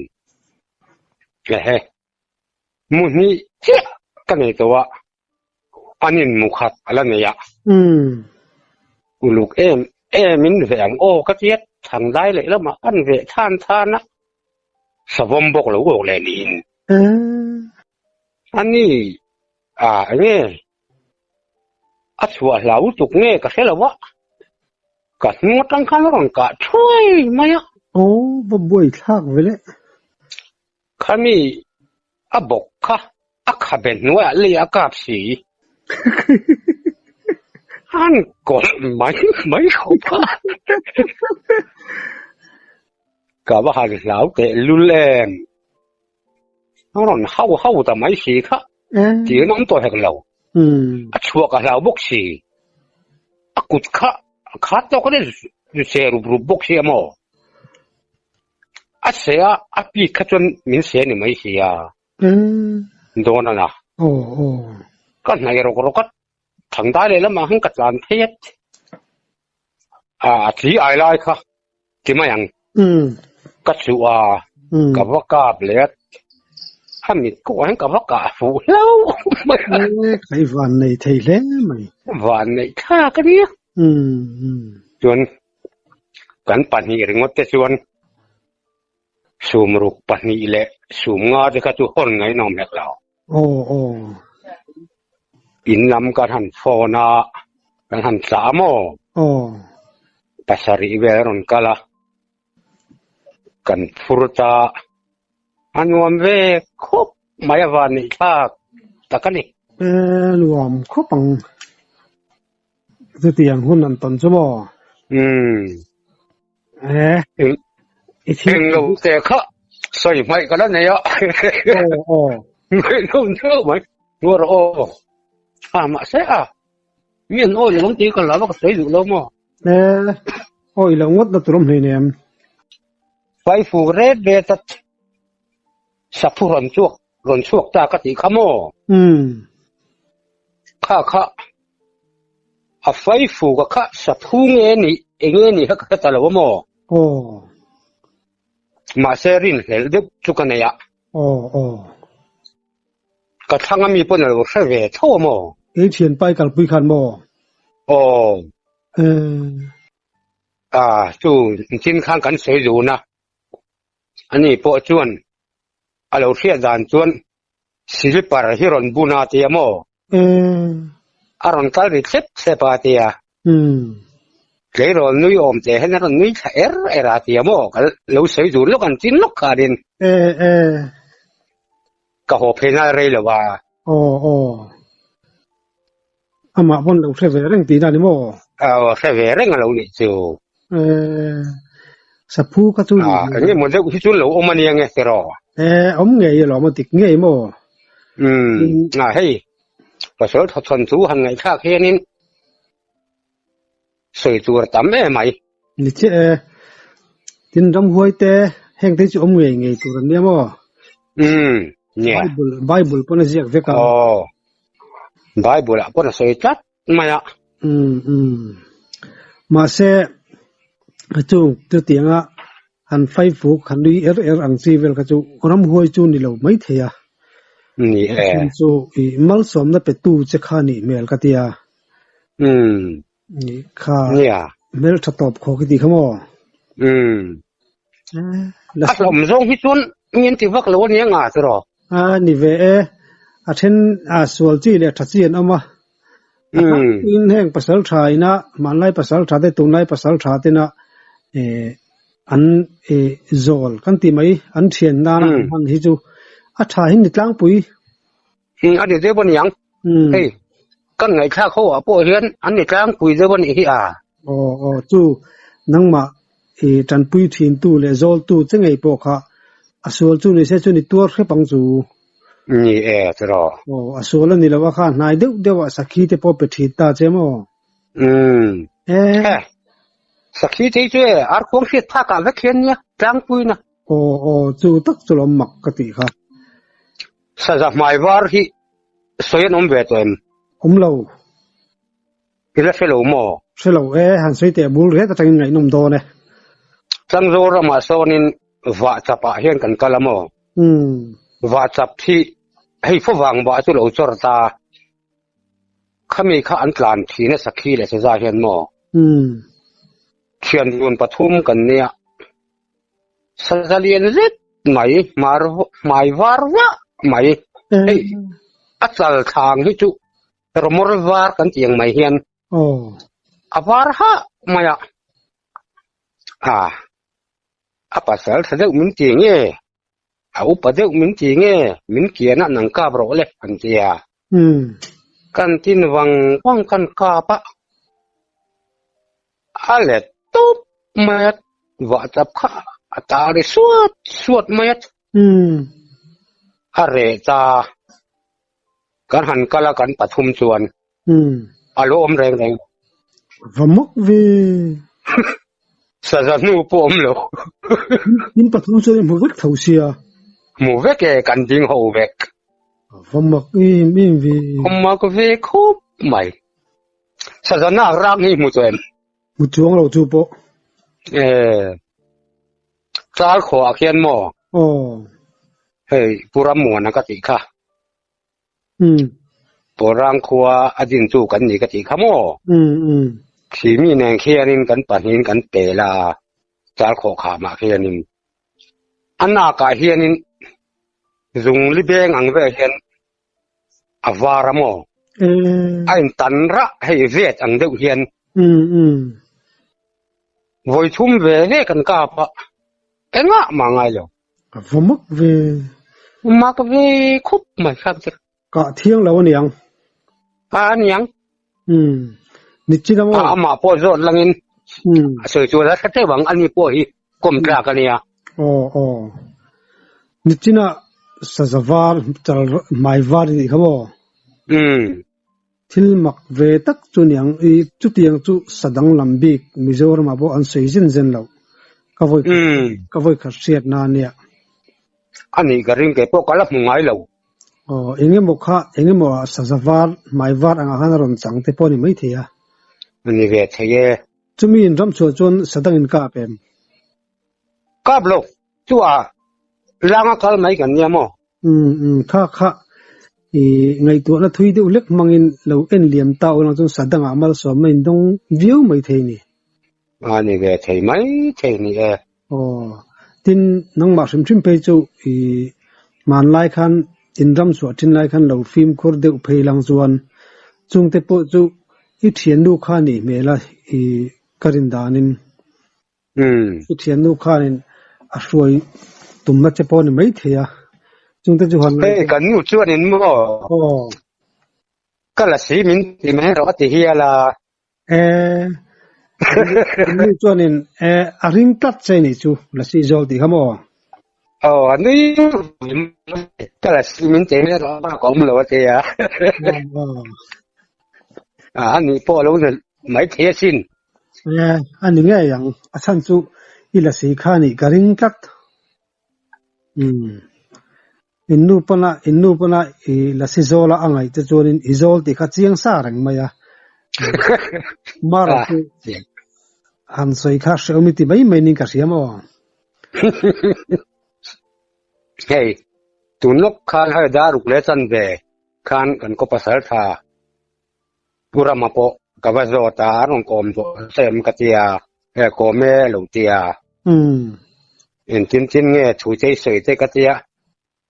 Ehe. Mu hnih chiah ka nei tawh a, an in mu khat a la nei a. Uluk em em in veh ang aw ka tia thang dai leh lamah an veh than than a, savawm bawk lo awk leh niin. A ni a enge a chhuah hlau tuk nge ka hre lo a, ka hnung atang khan a rawn kah thuai mai a. Aw va buai thlak ve le. Khami a bawk kha a khabe hnuaiah lei a kap si. An kawlh mai mai khawp a. Ka va han hlau teh lul em. A rawn hau hau ta mai si kha. Tiin awm tawh hek lo. A chhuak a hlau bawk si. A kut kha a khat tawk a ni se rup rup bawk si a maw. A se a, a pik kha chuan min se ni mai sia. Dawn a na. Ka hnaih rawk rawk a, thangdai leh lamah khan ka tlan phei a, a tli ai lai kha ti mai ang. Ka chuh a, ka va kap leh a, a mit kawh hian ka va kah fuh hlauh mai a. Kai van nei thei hle mai. Van neih thlak a nia. Chuan Kan pahnih ringawt te chuan sumruk pahnih leh sumnga te kha chu hawn ngaihnawm hek lo. Aw aw. In lam kan han phone a, kan han tlah a maw? Aw. Pasarih vel a rawn kal a, kan phur ta a nuam ve khawp mai a van neih thlak tak a ni. E nuam khawp ang. Chutiang hun an tawn chu maw? Umm. Eh. Eng eng lo te kha sawi hmaih ka la nei a. Aw aw. Ngaihnawm deuh mai. Nuar aw. A mahse a. Mi an awi lo ang tih ka hlau a ka sawi duh lo maw? Eh. Awi lo ngawt na tur awm hleinem. Faifu ret ret a saphu rawn chhuak rawn chhuak ta ka tih kha maw? Umm. Kha kha a faifu ka kha saphu nge nih eng nge nih kha ka hre ta lo a maw? Aw. Mahse rinhlelh deuh chu ka nei a. Aw aw. Ka thlang ami pawn a lo hre ve tho a maw? Kei thianpai kalpui khan maw? Aw. Umm. A chu chin khan kan sawi dun a. Ani pawh chuan a lo hriat dan chuan silper hi rawn bun a tia maw? A rawn kal ri thlep thlep a tia. Tleirawl nui awm teh hian a rawn nui thla er er a tia maw? Ka lo sawi dun lawk an chin lawk khanin. Ka haw phei nal rei lo a. Aw aw. Amah pawn lo hre ve reng tihna a ni maw? Aw, hre ve reng a lo nih chu. Eh, saphu kha chu Ah, eng emaw deuh hi chu lo awm a nia nge tiraw? Eh, awm ngei alawm a dik ngei maw? Umm, ah hei, pasal thawchhawn chu han ngaihthlak hianin sawi tur a tam em mai. Ni chiah e, tin ramhuai te heng te chu awm ngei ngei tur an nia maw? Umm, nia. Bible, Bible pawn a ziak vek a. Aw, Bible ah pawn a sawi tlat mai a. Umm, umm. Mahse, chung chutianga han faifuk, han nui er er ang chi vel kha chu ramhuai chu ni lo mai thei a. Ni e. Chu i malsawmna petu che kha nih hmel ka tia. Umm. Ni kha. Nia. Hmel tha tawp khaw khi ti kha maw? Umm. A hlawm zawng hi chuan mi an ti vak lo ania nga chu rawh. A ni ve e. A then a sual chi leh tha chi an awm a. Umm. In heng pasal tha ina hmanlai pasal tha te tunlai pasal tha tena eh an eh zawl kan ti mai an thian nana an hman hi chu a tha hin ni tlangpui. A ni deuh a niang. Hei kan ngaihthlak ho ah pawh hian an ni tlangpui deuh a nih hi a. Aw aw chu nangmah i tanpui thin tu leh zawl tu che ngei pawh kha a sual chu ni se chu ni tuar hrep ang chu. Ni e tiraw. Aw a sual a ni lo a kha hnai deuh deuh ah sakhi te pawh pe thin ta che maw. Umm. E. Sakhi chei chu e, arkhuang hriat phak ah vek hian nia, tlangpuina. Aw aw, chu tak chu lawm mak ka tih kha. Saza hmai var hi sawi an awm ve tawh em? Awm lo. I la hre lo maw? Hre lo e, han sawi teh bul ret atangin ngaihnawm dawn e. Tlangzawl ramah sawnin vahchap ah hian kan kal a maw? Umm. Vahchap hi hei favang bah chu lo chawr ta. Khami kha an tlan thin a sakhi leh saza hian maw? Umm. Thian dun pathum kan nia. Saza lian zet mai, hmar hmai var vah mai. Hei a chal thlang hi chu rawmawr var kan tih ang mai hian a var hah mai a. A pasal tha deuh min ti nge? A upa deuh min ti nge? Min kian a nang kap rawh le an ti a. Kan tin vang vang kan kap a. A let tawp mai a, vah chap kha a ta ri suat suat mai a. A reh ta. Kan han kal a kan pathum chuan a lo awm reng reng. Va mawk ve. Saza hnu pawh awm lo. In pathum chuan i hmu vek tho sia. Hmu vek e, kan ding ho vek. Va mak em em ve. Va mak ve khawp mai. Saza nak rak hi hmu tawh em? Hmu chuang lo chu pawh. E. Tlal khuaah khian maw? Aw. Hei, Pu Rammuana ka tih kha. Umm. Pawlrang khua a din chu kan ni ka tih kha maw? Umm umm. Khi mi nen khianin kan pahnihin kan pel a, chal khawh khamah khianin a nakah hianin zung li beng ang vel hian a var a maw? A intan rah hei vet ang deuh hian. Umm umm. Vawi thum ve ve kan kap a, engah mah ngai lo. A va mak ve. Mak ve khup mai kha chu. Kah thiang lo aniang. A aniang. Umm. Nichin a maw? Amah pawh zawt langin a sawi chu la hre teuh ang, ani pawh hi kawm tlak ania. Aw aw. Nichin a saza var chal hmai var i nih kha maw? Umm. Thil mak ve tak chu niang i chutiang chu sa danglam bik Mizoramah pawh an sawi zen zen lo. Ka vawi ka vawi khat hriat na ania. A nih ka ring kei pawh ka la hmu ngai lo. Aw eng emaw kha eng emaw ah saza var hmai var angah khan a rawn chang te pawh a ni maithei a. A ni ve thei e. Chumi in ram chhuah chuan sa dang in kap em? Kap lo, chu a langa kal mai kan nia maw? Umm umm kha kha i ngaihtuahna thui deuh hlek hmangin lo en liam ta ulang chuan sa dangah malsawmna in dawng viau mai thei ni. A ni ve thei mai thei ni e. Aw, tin nangmah hrim hrim phei chu i hmanlai khan in ram chhuah thin lai khan lo fimkhur deuh phei lang chuan chungte pawh chu i thiannu kha nih hmel a i ka rin danin. I thiannu khanin a hruai tumna che pawh a ni maithei a, chungte chu han Hei kan nu chuanin maw? Aw. Ka la si min ti mai rawh a ti hial a. E, kan nu chuanin e a ring tlat che nih chu la si zawl tih kha maw? Aw, a nui ka la si min ti mai rawh a bak a awm lo a ti a. A nih pawh a lo na maithei asin. E, a ni ngei ang. A chhan chu i la si kha nih ka ring tlat. Umm. In nu pana, in nu pana i la si zawla a ngaih te chuanin i zawl tih kha chiang sa reng mai a. Mara chu han sawi kha hrehawm i ti mai mai nin ka hria maw? Hei, tun lawk khan hei daruk leh chanve khan kan khaw pasal tha Pu Rama pawh ka va zawt a, a rawn kawm zawh em ka ti a, e kawm e a lo ti a. Engtin tin nge thu chei sawi te ka ti a,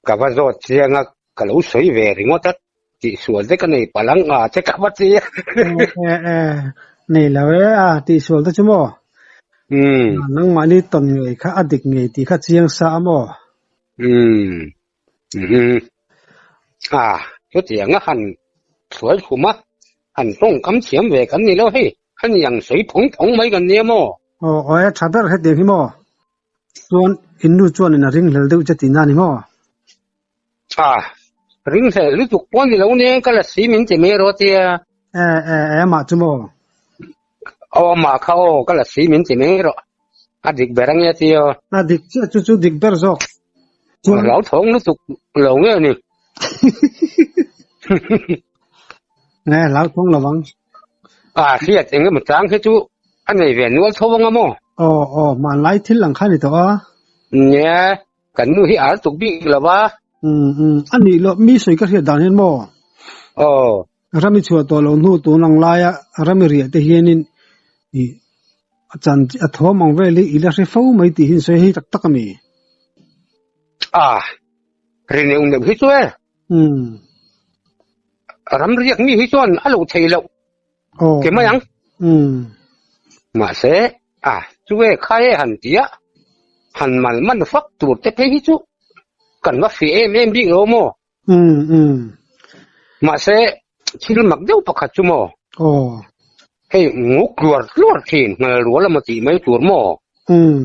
ka va zawt chiang a, ka lo sawi ve ringawt a, tihsual te ka nei palh ang a che ka va ti a. E e, nei lo e a, tihsual te chu maw? Nangmahni tawn ngei kha a dik ngei tih kha chiang sa a maw? Umm. A, chutiang a han hruai khum a, han tawngkam thiam ve kan ni lo hei, a ni ang sawi phawng phawng mai kan nia maw? Aw, aw e, tha ber hetiang hi maw? Chuan in nu chuan in a ringhlel deuh che tihna a ni maw? A, ringhlel lutuk pawh a ni lo nia, ka la si min ti mai rawh tia. E, e, e, amah chu maw? Aw amah kha aw ka la si min ti mai rawh. A dik ber ange a ti aw. A dik chiah chu chu dik ber zawk. Chuan Hlauthawng lutuk lo nge ni. Nge hlauthawng lo ang. A hriat eng emaw chang hi chu a nei ve nual tho anga maw? Aw aw hmanlai thil ang kha ni tawh a. Nia kan nu hi ar tuk bik lo va. Um um a nih loh mi sawi ka hriat dan hian maw? Aw. Rami chhuah tawh loh hnu tun ang laia rami riah te hianin ih a chan a thawm ang vel hi i la hre fo mai tih hi an sawi hei tak tak a mi? A, ri neuh neuh hi chu e. Um. Ram riak mi hi chuan a lo thei loh Aw. ke mai ang. Um. Mahse, a, chu e kha e han ti a, han mal man fak tur te phei hi chu kan va fih em em bik lo maw? Um um. Mahse, thil mak deuh pakhat chu maw? Aw. Hei nguk tluar tluar thin nghal rual emaw tih mai tur maw? Um.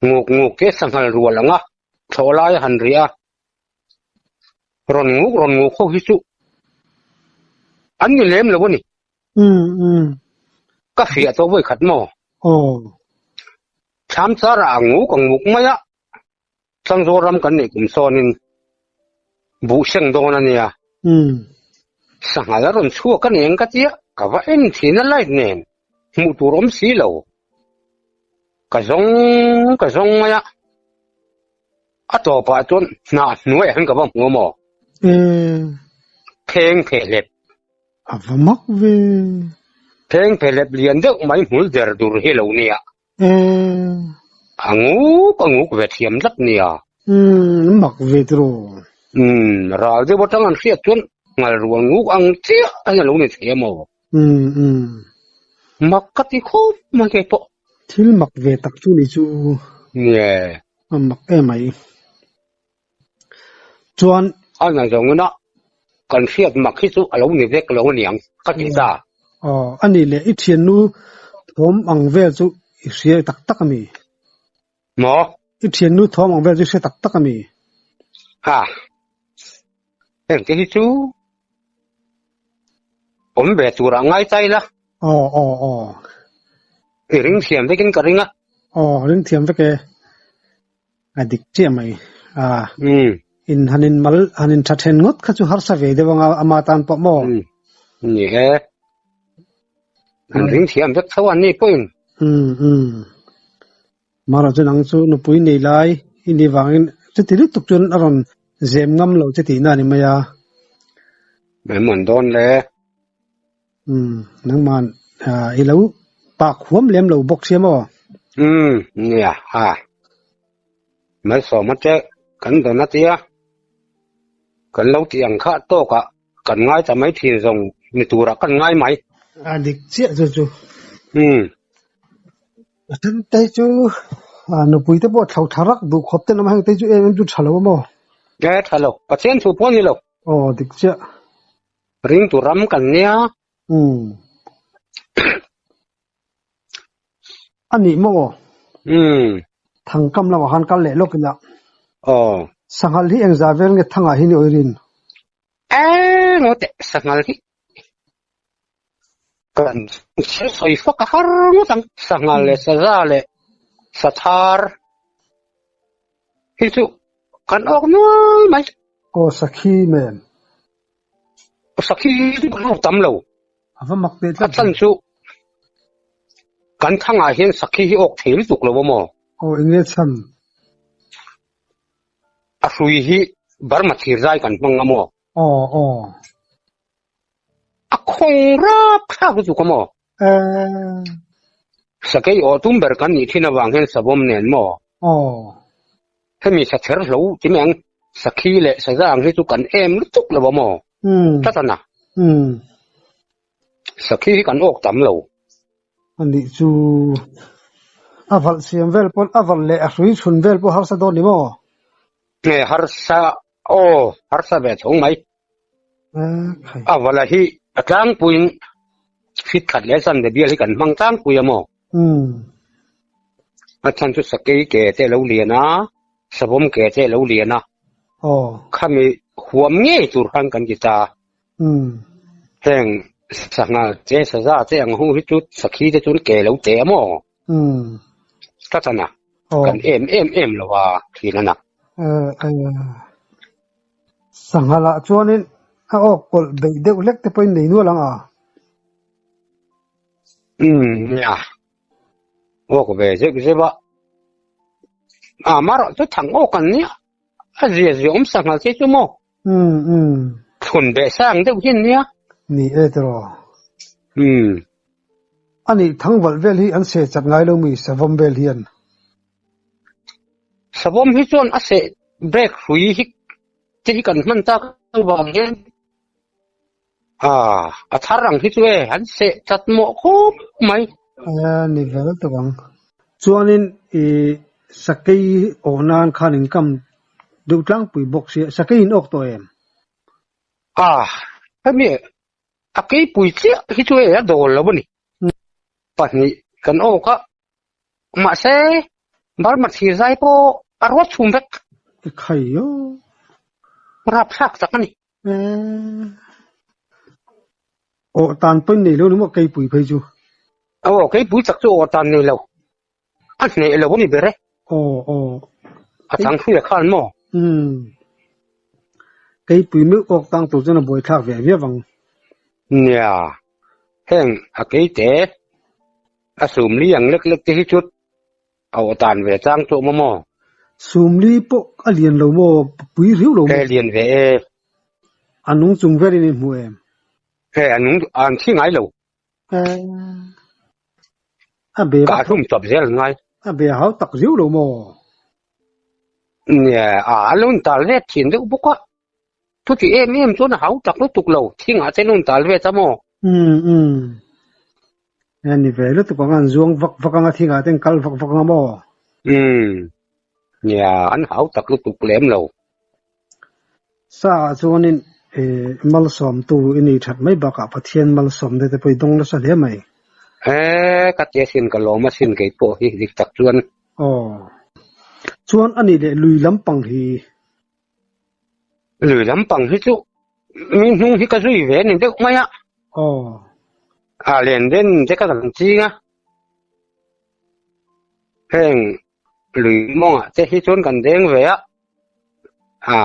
Nguk nguk te sanghal rual anga thlawh lai a han ri a. Rawn nguk rawn nguk ho hi chu an ni lem lo a ni. Um um. Ka fiah tawh vawi khat maw? Aw. Thlam char ah a nguk a nguk mai a. Changzawl ram kan neih kum sawnin buh seng dawn a nia. Sanghal a rawn chhuak a nen ka tia, ka va en thin a light nen hmuh tur awm si lo. Ka zawng ka zawng mai a, a tawpah chuan hnah hnuaiah hian ka va hmu a maw? Pheng phehlep. A va mak ve. Pheng phehlep lian deuh mai hmul der dur hi lo nia. A nguk a nguk ve thiam tlat nia. Umm mak ve tiraw. Umm ral deuh atang an hriat chuan ngal rual nguk ang chiah a lo ni thei a maw? Umm umm. Mak ka ti khawp mai kei pawh. Thil mak ve tak chu ni chu. Nge. A mak emai. Chuan. A na zawng ina kan hriat mak hi chu a lo ni vek lo aniang ka ti ta. Aw, a nih leh i thiannu thawm ang vel chu i hria tak tak a mi? Maw? I thiannu thawm ang vel chu i hria tak tak a mi? Ha, heng te hi chu awm ve turah ngai ta ila. Aw, aw, aw. I ring thiam vekin ka ring a. Aw, ring thiam vek e. A dik chiah mai. A in han in mal han in tha then ngawt kha chu harsa ve deuh anga ama tan pawh maw? Ni e. An ring thiam vek tho an ni pawhin. Um um. Mara chu nang chu nupui nei lai i nih vangin chuti lutuk chuan a rawn zem ngam lo che tihna a ni mai a. Em an dawn le. Umm, nangman i lo pak huam lem lo bawk sia maw? Umm, nia, ha. Malsawm a che, kan dawn a tia. Kan lo tih ang kha tawkah kan ngai ta mai thin zawng ni turah kan ngai mai. A dik chiah chu chu. Umm. A then te chu nupui te pawh thlo tha rak duh khawp ten awm a, heng te chu em em chu tha lo a maw? E, tha lo. Pathian thu pawh a ni lo. Aw, dik chiah. Ringtu ram kan nia. Umm. A nih maw? Umm. Thangkam lamah khan kal leh lawk ila. Aw. Sanghal hi engzah vel nge thangah hi ni awirin? Eng aw teh sanghal hi kan sawi fak a har ngawt ang. Sanghal leh saza leh sathar hi chu kan awk nual mai. Aw sakhi men. Sakhi chu kan awk tam lo. A va mak teh tlat. A chhan chu kan thangah hian sakhi hi awk thei lutuk lo a maw? Aw eng nge chhan? A hrui hi Burma thir zai kan hmang a maw? Aw aw. A khawng rap thlak lutuk a maw? Eh. Sakei aw tum ber kan nih thin avang hian savawm nen maw? Aw. Hemi sather hlo ti mai ang, sakhi leh saza ang hi chu kan em lutuk lo a maw? Tlat a na. Sakhi hi kan awk tam lo. Anih chu a valh siam vel pawn a valh leh a hrui chhun vel pawh harsa dawn ni maw? Nge harsa aw harsa ve tho mai. A vala hi a tlangpuiin fit khat leh zan bial hi kan hmang tlangpui a maw? A chhan chu sakei ke te lo lian a, savawm ke te lo lian a. Khami huam ngei tur khan kan ti ta. Heng Sangha che saza che ang ho hi chu sakhi te chuan ke lo te a maw? Umm. Ka chan a, kan em em em lo a thin a na. Sangha lah chuanin a awk kawlh beih deuh hlek te pawhin nei nual ang a. Umm nia, awk ve zeuh zeuh a. A marawh chu thang awk an nia, a zia zia awm sangha che chu maw? Umm umm. Thlun beh sang deuh hian nia. Ni e tiraw. Umm. Anih thangvalh vel hi an seh chat ngai lo mi savawm vel hian? Savawm hi chuan a seh brake hrui hi te hi kan hman tak avang hian ah a thar ang hi chu e an seh chat mawh khawp mai. A ni vel tawh ang. Chuanin i sakei awh nan khan in kam deuh tlangpui bawk sia, sakei in awk tawh em? Ah hemi A keipui chiah hi chu hei a dawl lo a ni. Pahnih kan awk a, mahse Burma thir zai pawh a ruat chhum vek. I khai aw. Rapthlak tak a ni. Aw tan pawhin nei lo ni maw keipui phei chu? Aw keipui tak chu aw tan nei lo. A hneh lo a ni ber e. Aw aw. A chang hruia khan maw? Umm. Keipui meuh awk tang tur chuan a buaithlak ve viau ang. Nia, heng a keite a sumli ang lek lek te hi chu a aw tan ve chang tawh maw maw? Sumli pawh a lian lo maw? Pui riau lo maw? E lian ve e. A nung chung verin i hmu em? E a nung an thi ngai lo. A be Ka hlum chawp zel an ngai. A be hau tak riau lo maw? Nia, a a lo intal ve thin deuh bawk a. Chuti em em chuan a hau tak lutuk lo, thingah te lo intal ve ta maw? Umm umm. A ni ve lutuk ang, an zuang vak vak ang a, thingah te an kal vak vak ang a maw? Umm. Nia, an hau tak lutuk lem lo. Sa ah chuanin malsawmtu i nei that mai bakah Pathian malsawmna te pawh i dawng nasa hle mai. He ka tia sin ka lawm asin kei pawh hi dik tak chuan. Aw. Chuan a nih leh lui lampang hi. Lui lampang hi chu mi hnung hi ka zui ve ni deuh mai a. Aw. A len den te ka dang ching a. Heng lui mawngah te hi chuan kan deng ve a. A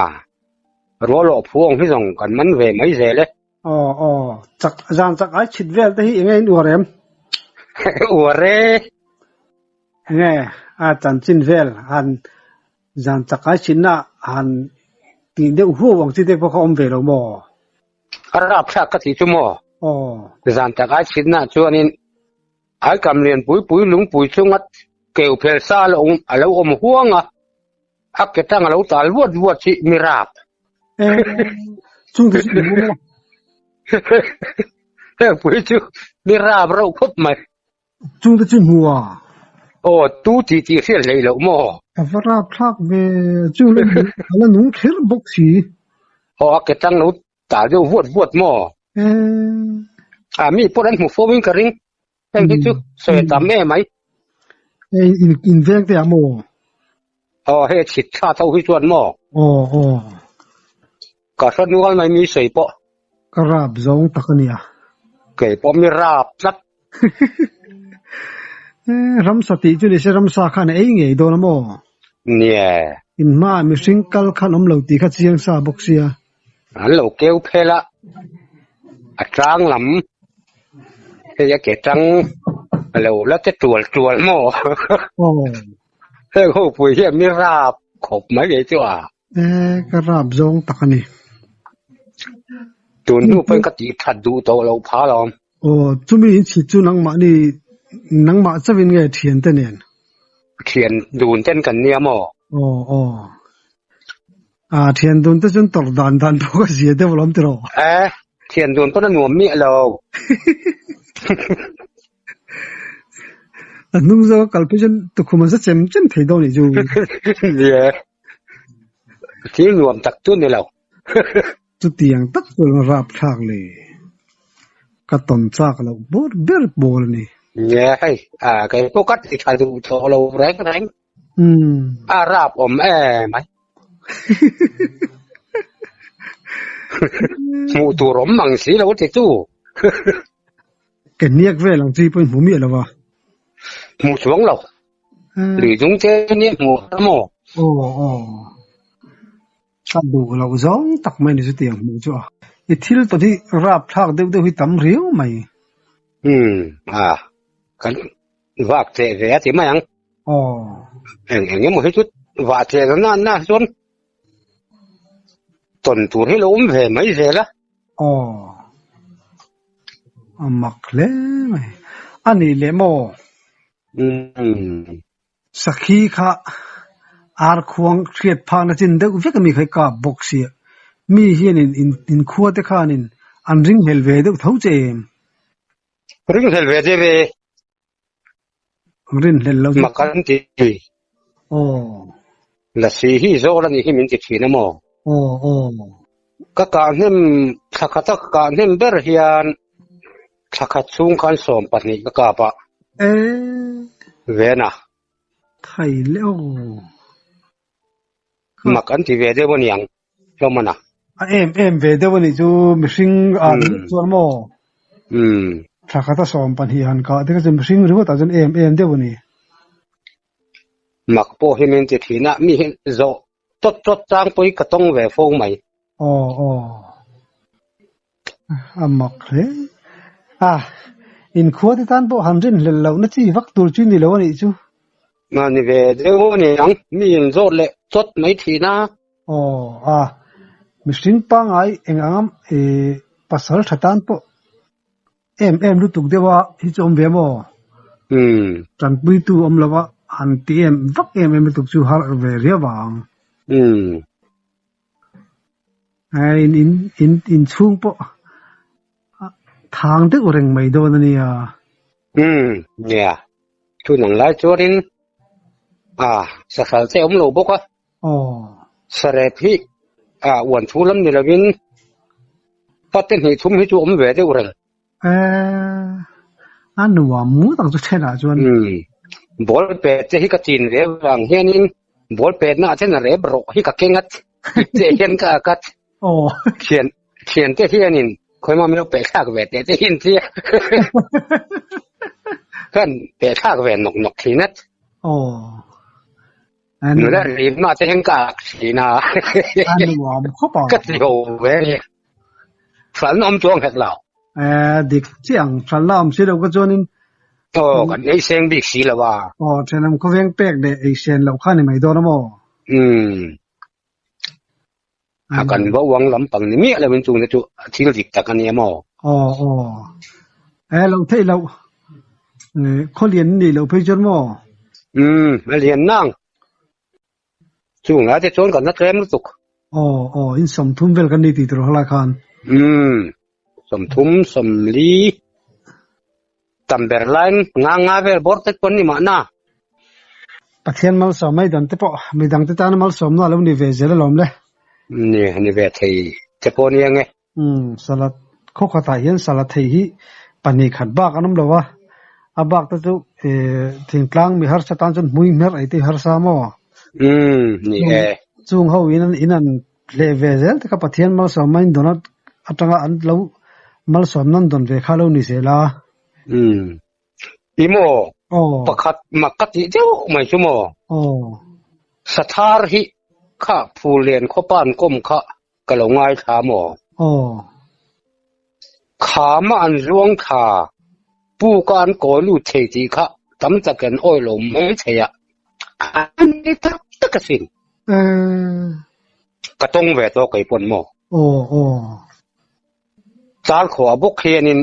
rualawh phuang hi zawng kan man ve mai zel e. Aw aw, chak zan chak ai chhit vel te hi enge in uar em? Uar e. Enge a chanchin vel han zan chak ai chhitna han tih deuh huau ang chi te pawh kha awm ve lo maw? A rapthlak ka tih chu maw? Aw. Zan chak ai chhitna chuanin Ai kam lian pui pui lungpui chunga keu phel sa a lo awm huang a, a ke tang a lo tal vuat vuat hi mi rap. Chung te chu i hmu maw? Heng pui chu mi rap reuh khawp mai. Chung te chu i hmu a? Aw, tu ti tih hriat hlei loh maw? A va rap thlak ve, chu la a la nung kher bawk si. Aw, a ke tang lo tal deuh vuat vuat maw? A mi pawh an hmu fo in ka ring. Heng hi chu sawi tam em mai. Hei in in veng te ah maw? Aw hei chhit tha tho hi chuan maw? Aw aw. Ka hre nual mai mi sawi pawh. Ka rap zawng tak a nia. Kei pawh mi rap tlat. Ramsa tih chu nise ramsa khan a ei ngei dawn a maw? Nia. In hmaah mihring kal khan awm lo tih kha chiang sa bawk sia. An lo keu phel a, a tang lam hei a ke tang a lo la te tual tual maw? Heng ho pui hian mi rap khawp mai ngei chu a. E, ka rap zawng tak a ni. Tun hnu pawhin ka tih that duh tawh loh phah alawm. Aw, chumi in chhit chu nangmahni, nangmah chauhin nge thiante nen? Thian dun ten kan nia maw? Aw, aw. A thian dun te chuan tawrh dan dan pawh ka zia deuh alawm tiraw? E, thian dun pawn a nuam miah lo. A hnung zawk a kal phei chuan tukhum an za chem chem thei dawn nih chu. Nia, thil nuam tak chu ni lo. Chutiang tak chuan rapthlak leh ka tawn chak loh bawr ber pawl a ni. Nia, hei, kei pawh ka ti tha duh tawh lo reng reng. A rap awm em mai. Hmuh tur awm mang si lo ti tu. Ke hniak vel ang chi pawhin hmu miah lo va. Hmu chuang lo. Lui dung te nia hmu a maw? Aw aw. Ka duh loh zawng tak mai ni chutiang hmuh chu a. I thil tawn hi rapthlak deuh deuh hi tam riau mai. Umm a, kan vak cheh ve a ti mai ang. Aw. Eng eng emaw hi chu vah cheh na na na chuan tawn tur hi lo awm ve mai zel a. Aw. A mak hle mai. A nih leh maw? Umm. Sakhi kha ar khuang hriat phakna chin deuh vek a mi kha i kap bawk sia. Mi hianin in inkhua te khanin an ringhlel ve deuh tho che em? Ringhlel ve che ve. Rinhlel lo chu. Mak an ti. Aw. Lasi hi zawl a nih hi min ti thin a maw? Aw aw. Ka kah hnem thla khata ka kah hnem ber hian thla khat chhung khan 12 ka kap a. E. Vena. Thai le aw. Mak an ti ve deuh a niang hlawm a na. A em em ve deuh a nih chu mihring ah chuan maw? Umm. Thla khata 12 han kah te kha chu mihring ringawt ah chuan em em deuh a ni. Mak pawh hi min ti thin a, mi hi zawh chawt chawt chang pawhin ka tawng ve fo mai. Aw aw. A mak hle. A, inkhua te tan pawh han rinhlelh lohna chi vak tur chu ni lo a nih chu. Mahni ve deuh a ni ang, mi inzawt leh chawt mai thin a. Aw, a, mihring pangngai eng anga pasal tha tan pawh em em lutuk deuh a hi chu awm ve maw? Umm. Tanpuitu awm lo a, han ti em vak em em lutuk chu har ve riau ang. Umm. In in in inchhung pawh thang deuh reng mai dawn a nia. Umm nia, chun ang lai chuanin a sahral che awm lo bawk a. Aw. Sarep hi a uan thu lam ni lovin pate hnih thum hi chu awm ve deuh reng. Eh, a nuam ngut ang chu thenah chuan. Umm, ball pet te hi ka chin ve vang hianin ball petna ah chuan a rep rawh hi ka keng a, ipte hian ka ak a. Aw. Thian, thian te hianin khawima min lo peh thlak ve teh te hi an tia. Kan peh thlak ve nawk nawk thin a. Aw. Nula rimna te hian ka ak thin a. A nuam khawp ang. Ka ti ho ve a ni. Hralhna awm chuang hek lo. Eh, dik chiah ang. Hralhna awm si lo ka chuanin. Aw, kan ei seng bik si lo a. Aw, thenawm khawveng pek leh ei sen loh kha ni mai dawn a maw? Umm. A kan va uang lampang ni miah loin chungte chu thil dik tak a ni a maw? Aw, aw. Eh, lo theih loh. Eh, khaw lian ni loh phei chuan maw? Umm, a lian nang. Chung lai te chuan kan la tlem lutuk. Aw, aw, in 30 vel kan ni tih tur halai khan. Umm, 30, 40 tam ber laiin nga nga vel bawr te chuan ni mahna. Pathian malsawm mai dan te pawh midang te tana malsawmna a lo ni ve zel alawm le. Ni, ni ve thei te pawh nia nge. Umm, salat khaw khatah hian salat thei hi pahnih khat bak an awm lo a, a bak te chu thingtlang mi harsa tan chuan hmui hmer ei te hi harsa maw? Umm, ni e. Chung ho in in an hleh ve zel te kha Pathian malsawm a in dawn atanga an lo malsawm nan dawn ve kha lo ni zel a. Umm, i maw? Pakhat mak ka tih deuh mai chu maw? Sathar hi kha Phullen khawpa an kawm kha Ka lo ngaithla maw? Aw. Khama an zuang thla, puka an kawi lut thei tih kha tam tak an awi lo mai thei a, an ni tak tak asin. Eh. Ka tawng ve tawh kei pawn maw? Aw, aw. Chalkhuah bawk hianin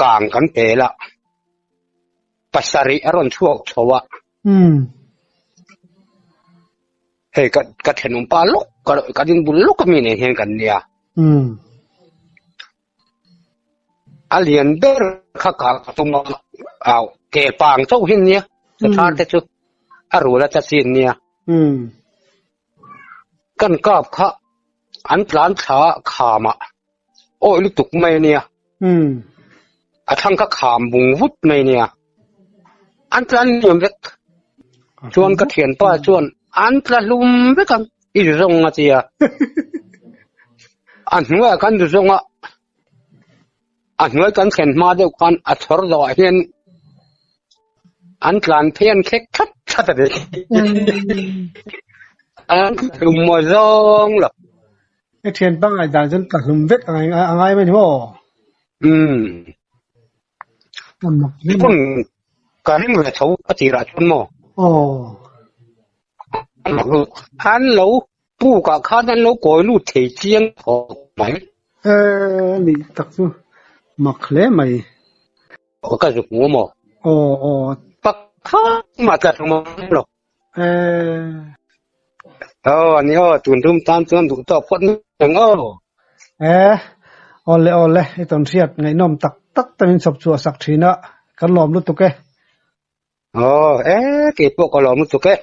kang kan pel a, pasarih a rawn chhuak chho a. Umm. Hei ka ka thenawm pa lawk ka ka ding bul lawk ami nen hian kan nia. Umm. A lian ber kha ka ka tum a au ke pang chauh hi nia ka thar te chu a rul a ta chin nia. Umm. Kan kap kha an tlan thla kham ah awi lutuk mai ania. Umm. A thlang kha kham bung vut mai ania. An tlan liam vek. Chuan ka thianpa chuan an tla hlum vek ang i zu zawng a tia. A hnuaiah kan zu zawng a. A hnuai kan thlen hma deuh khan a chhawr zawhah hian an tlan phei an khek that that a ni. An hlum maw zawng lo. I thian pangngai dan chuan ka hlum vek a ngai mai ni maw? Umm. Pawn ka ring ve tho a tirah chuan maw? Aw. An lo Pukah khan an lo kawi lut thei chiang khawp mai. E, ni tak chu mak hle mai. Aw ka zuk hmu maw? Aw aw. Pakhat mah tla hlum awm lo. E. Aw ani aw tun tum tan chuan duh tawk phawt mai ang aw. E, awle awle i tawn hriat ngaihnawm tak tak te min chhawp chhuah sak thin a, kan lawm lutuk e. Aw e, keipawh ka lawm lutuk e.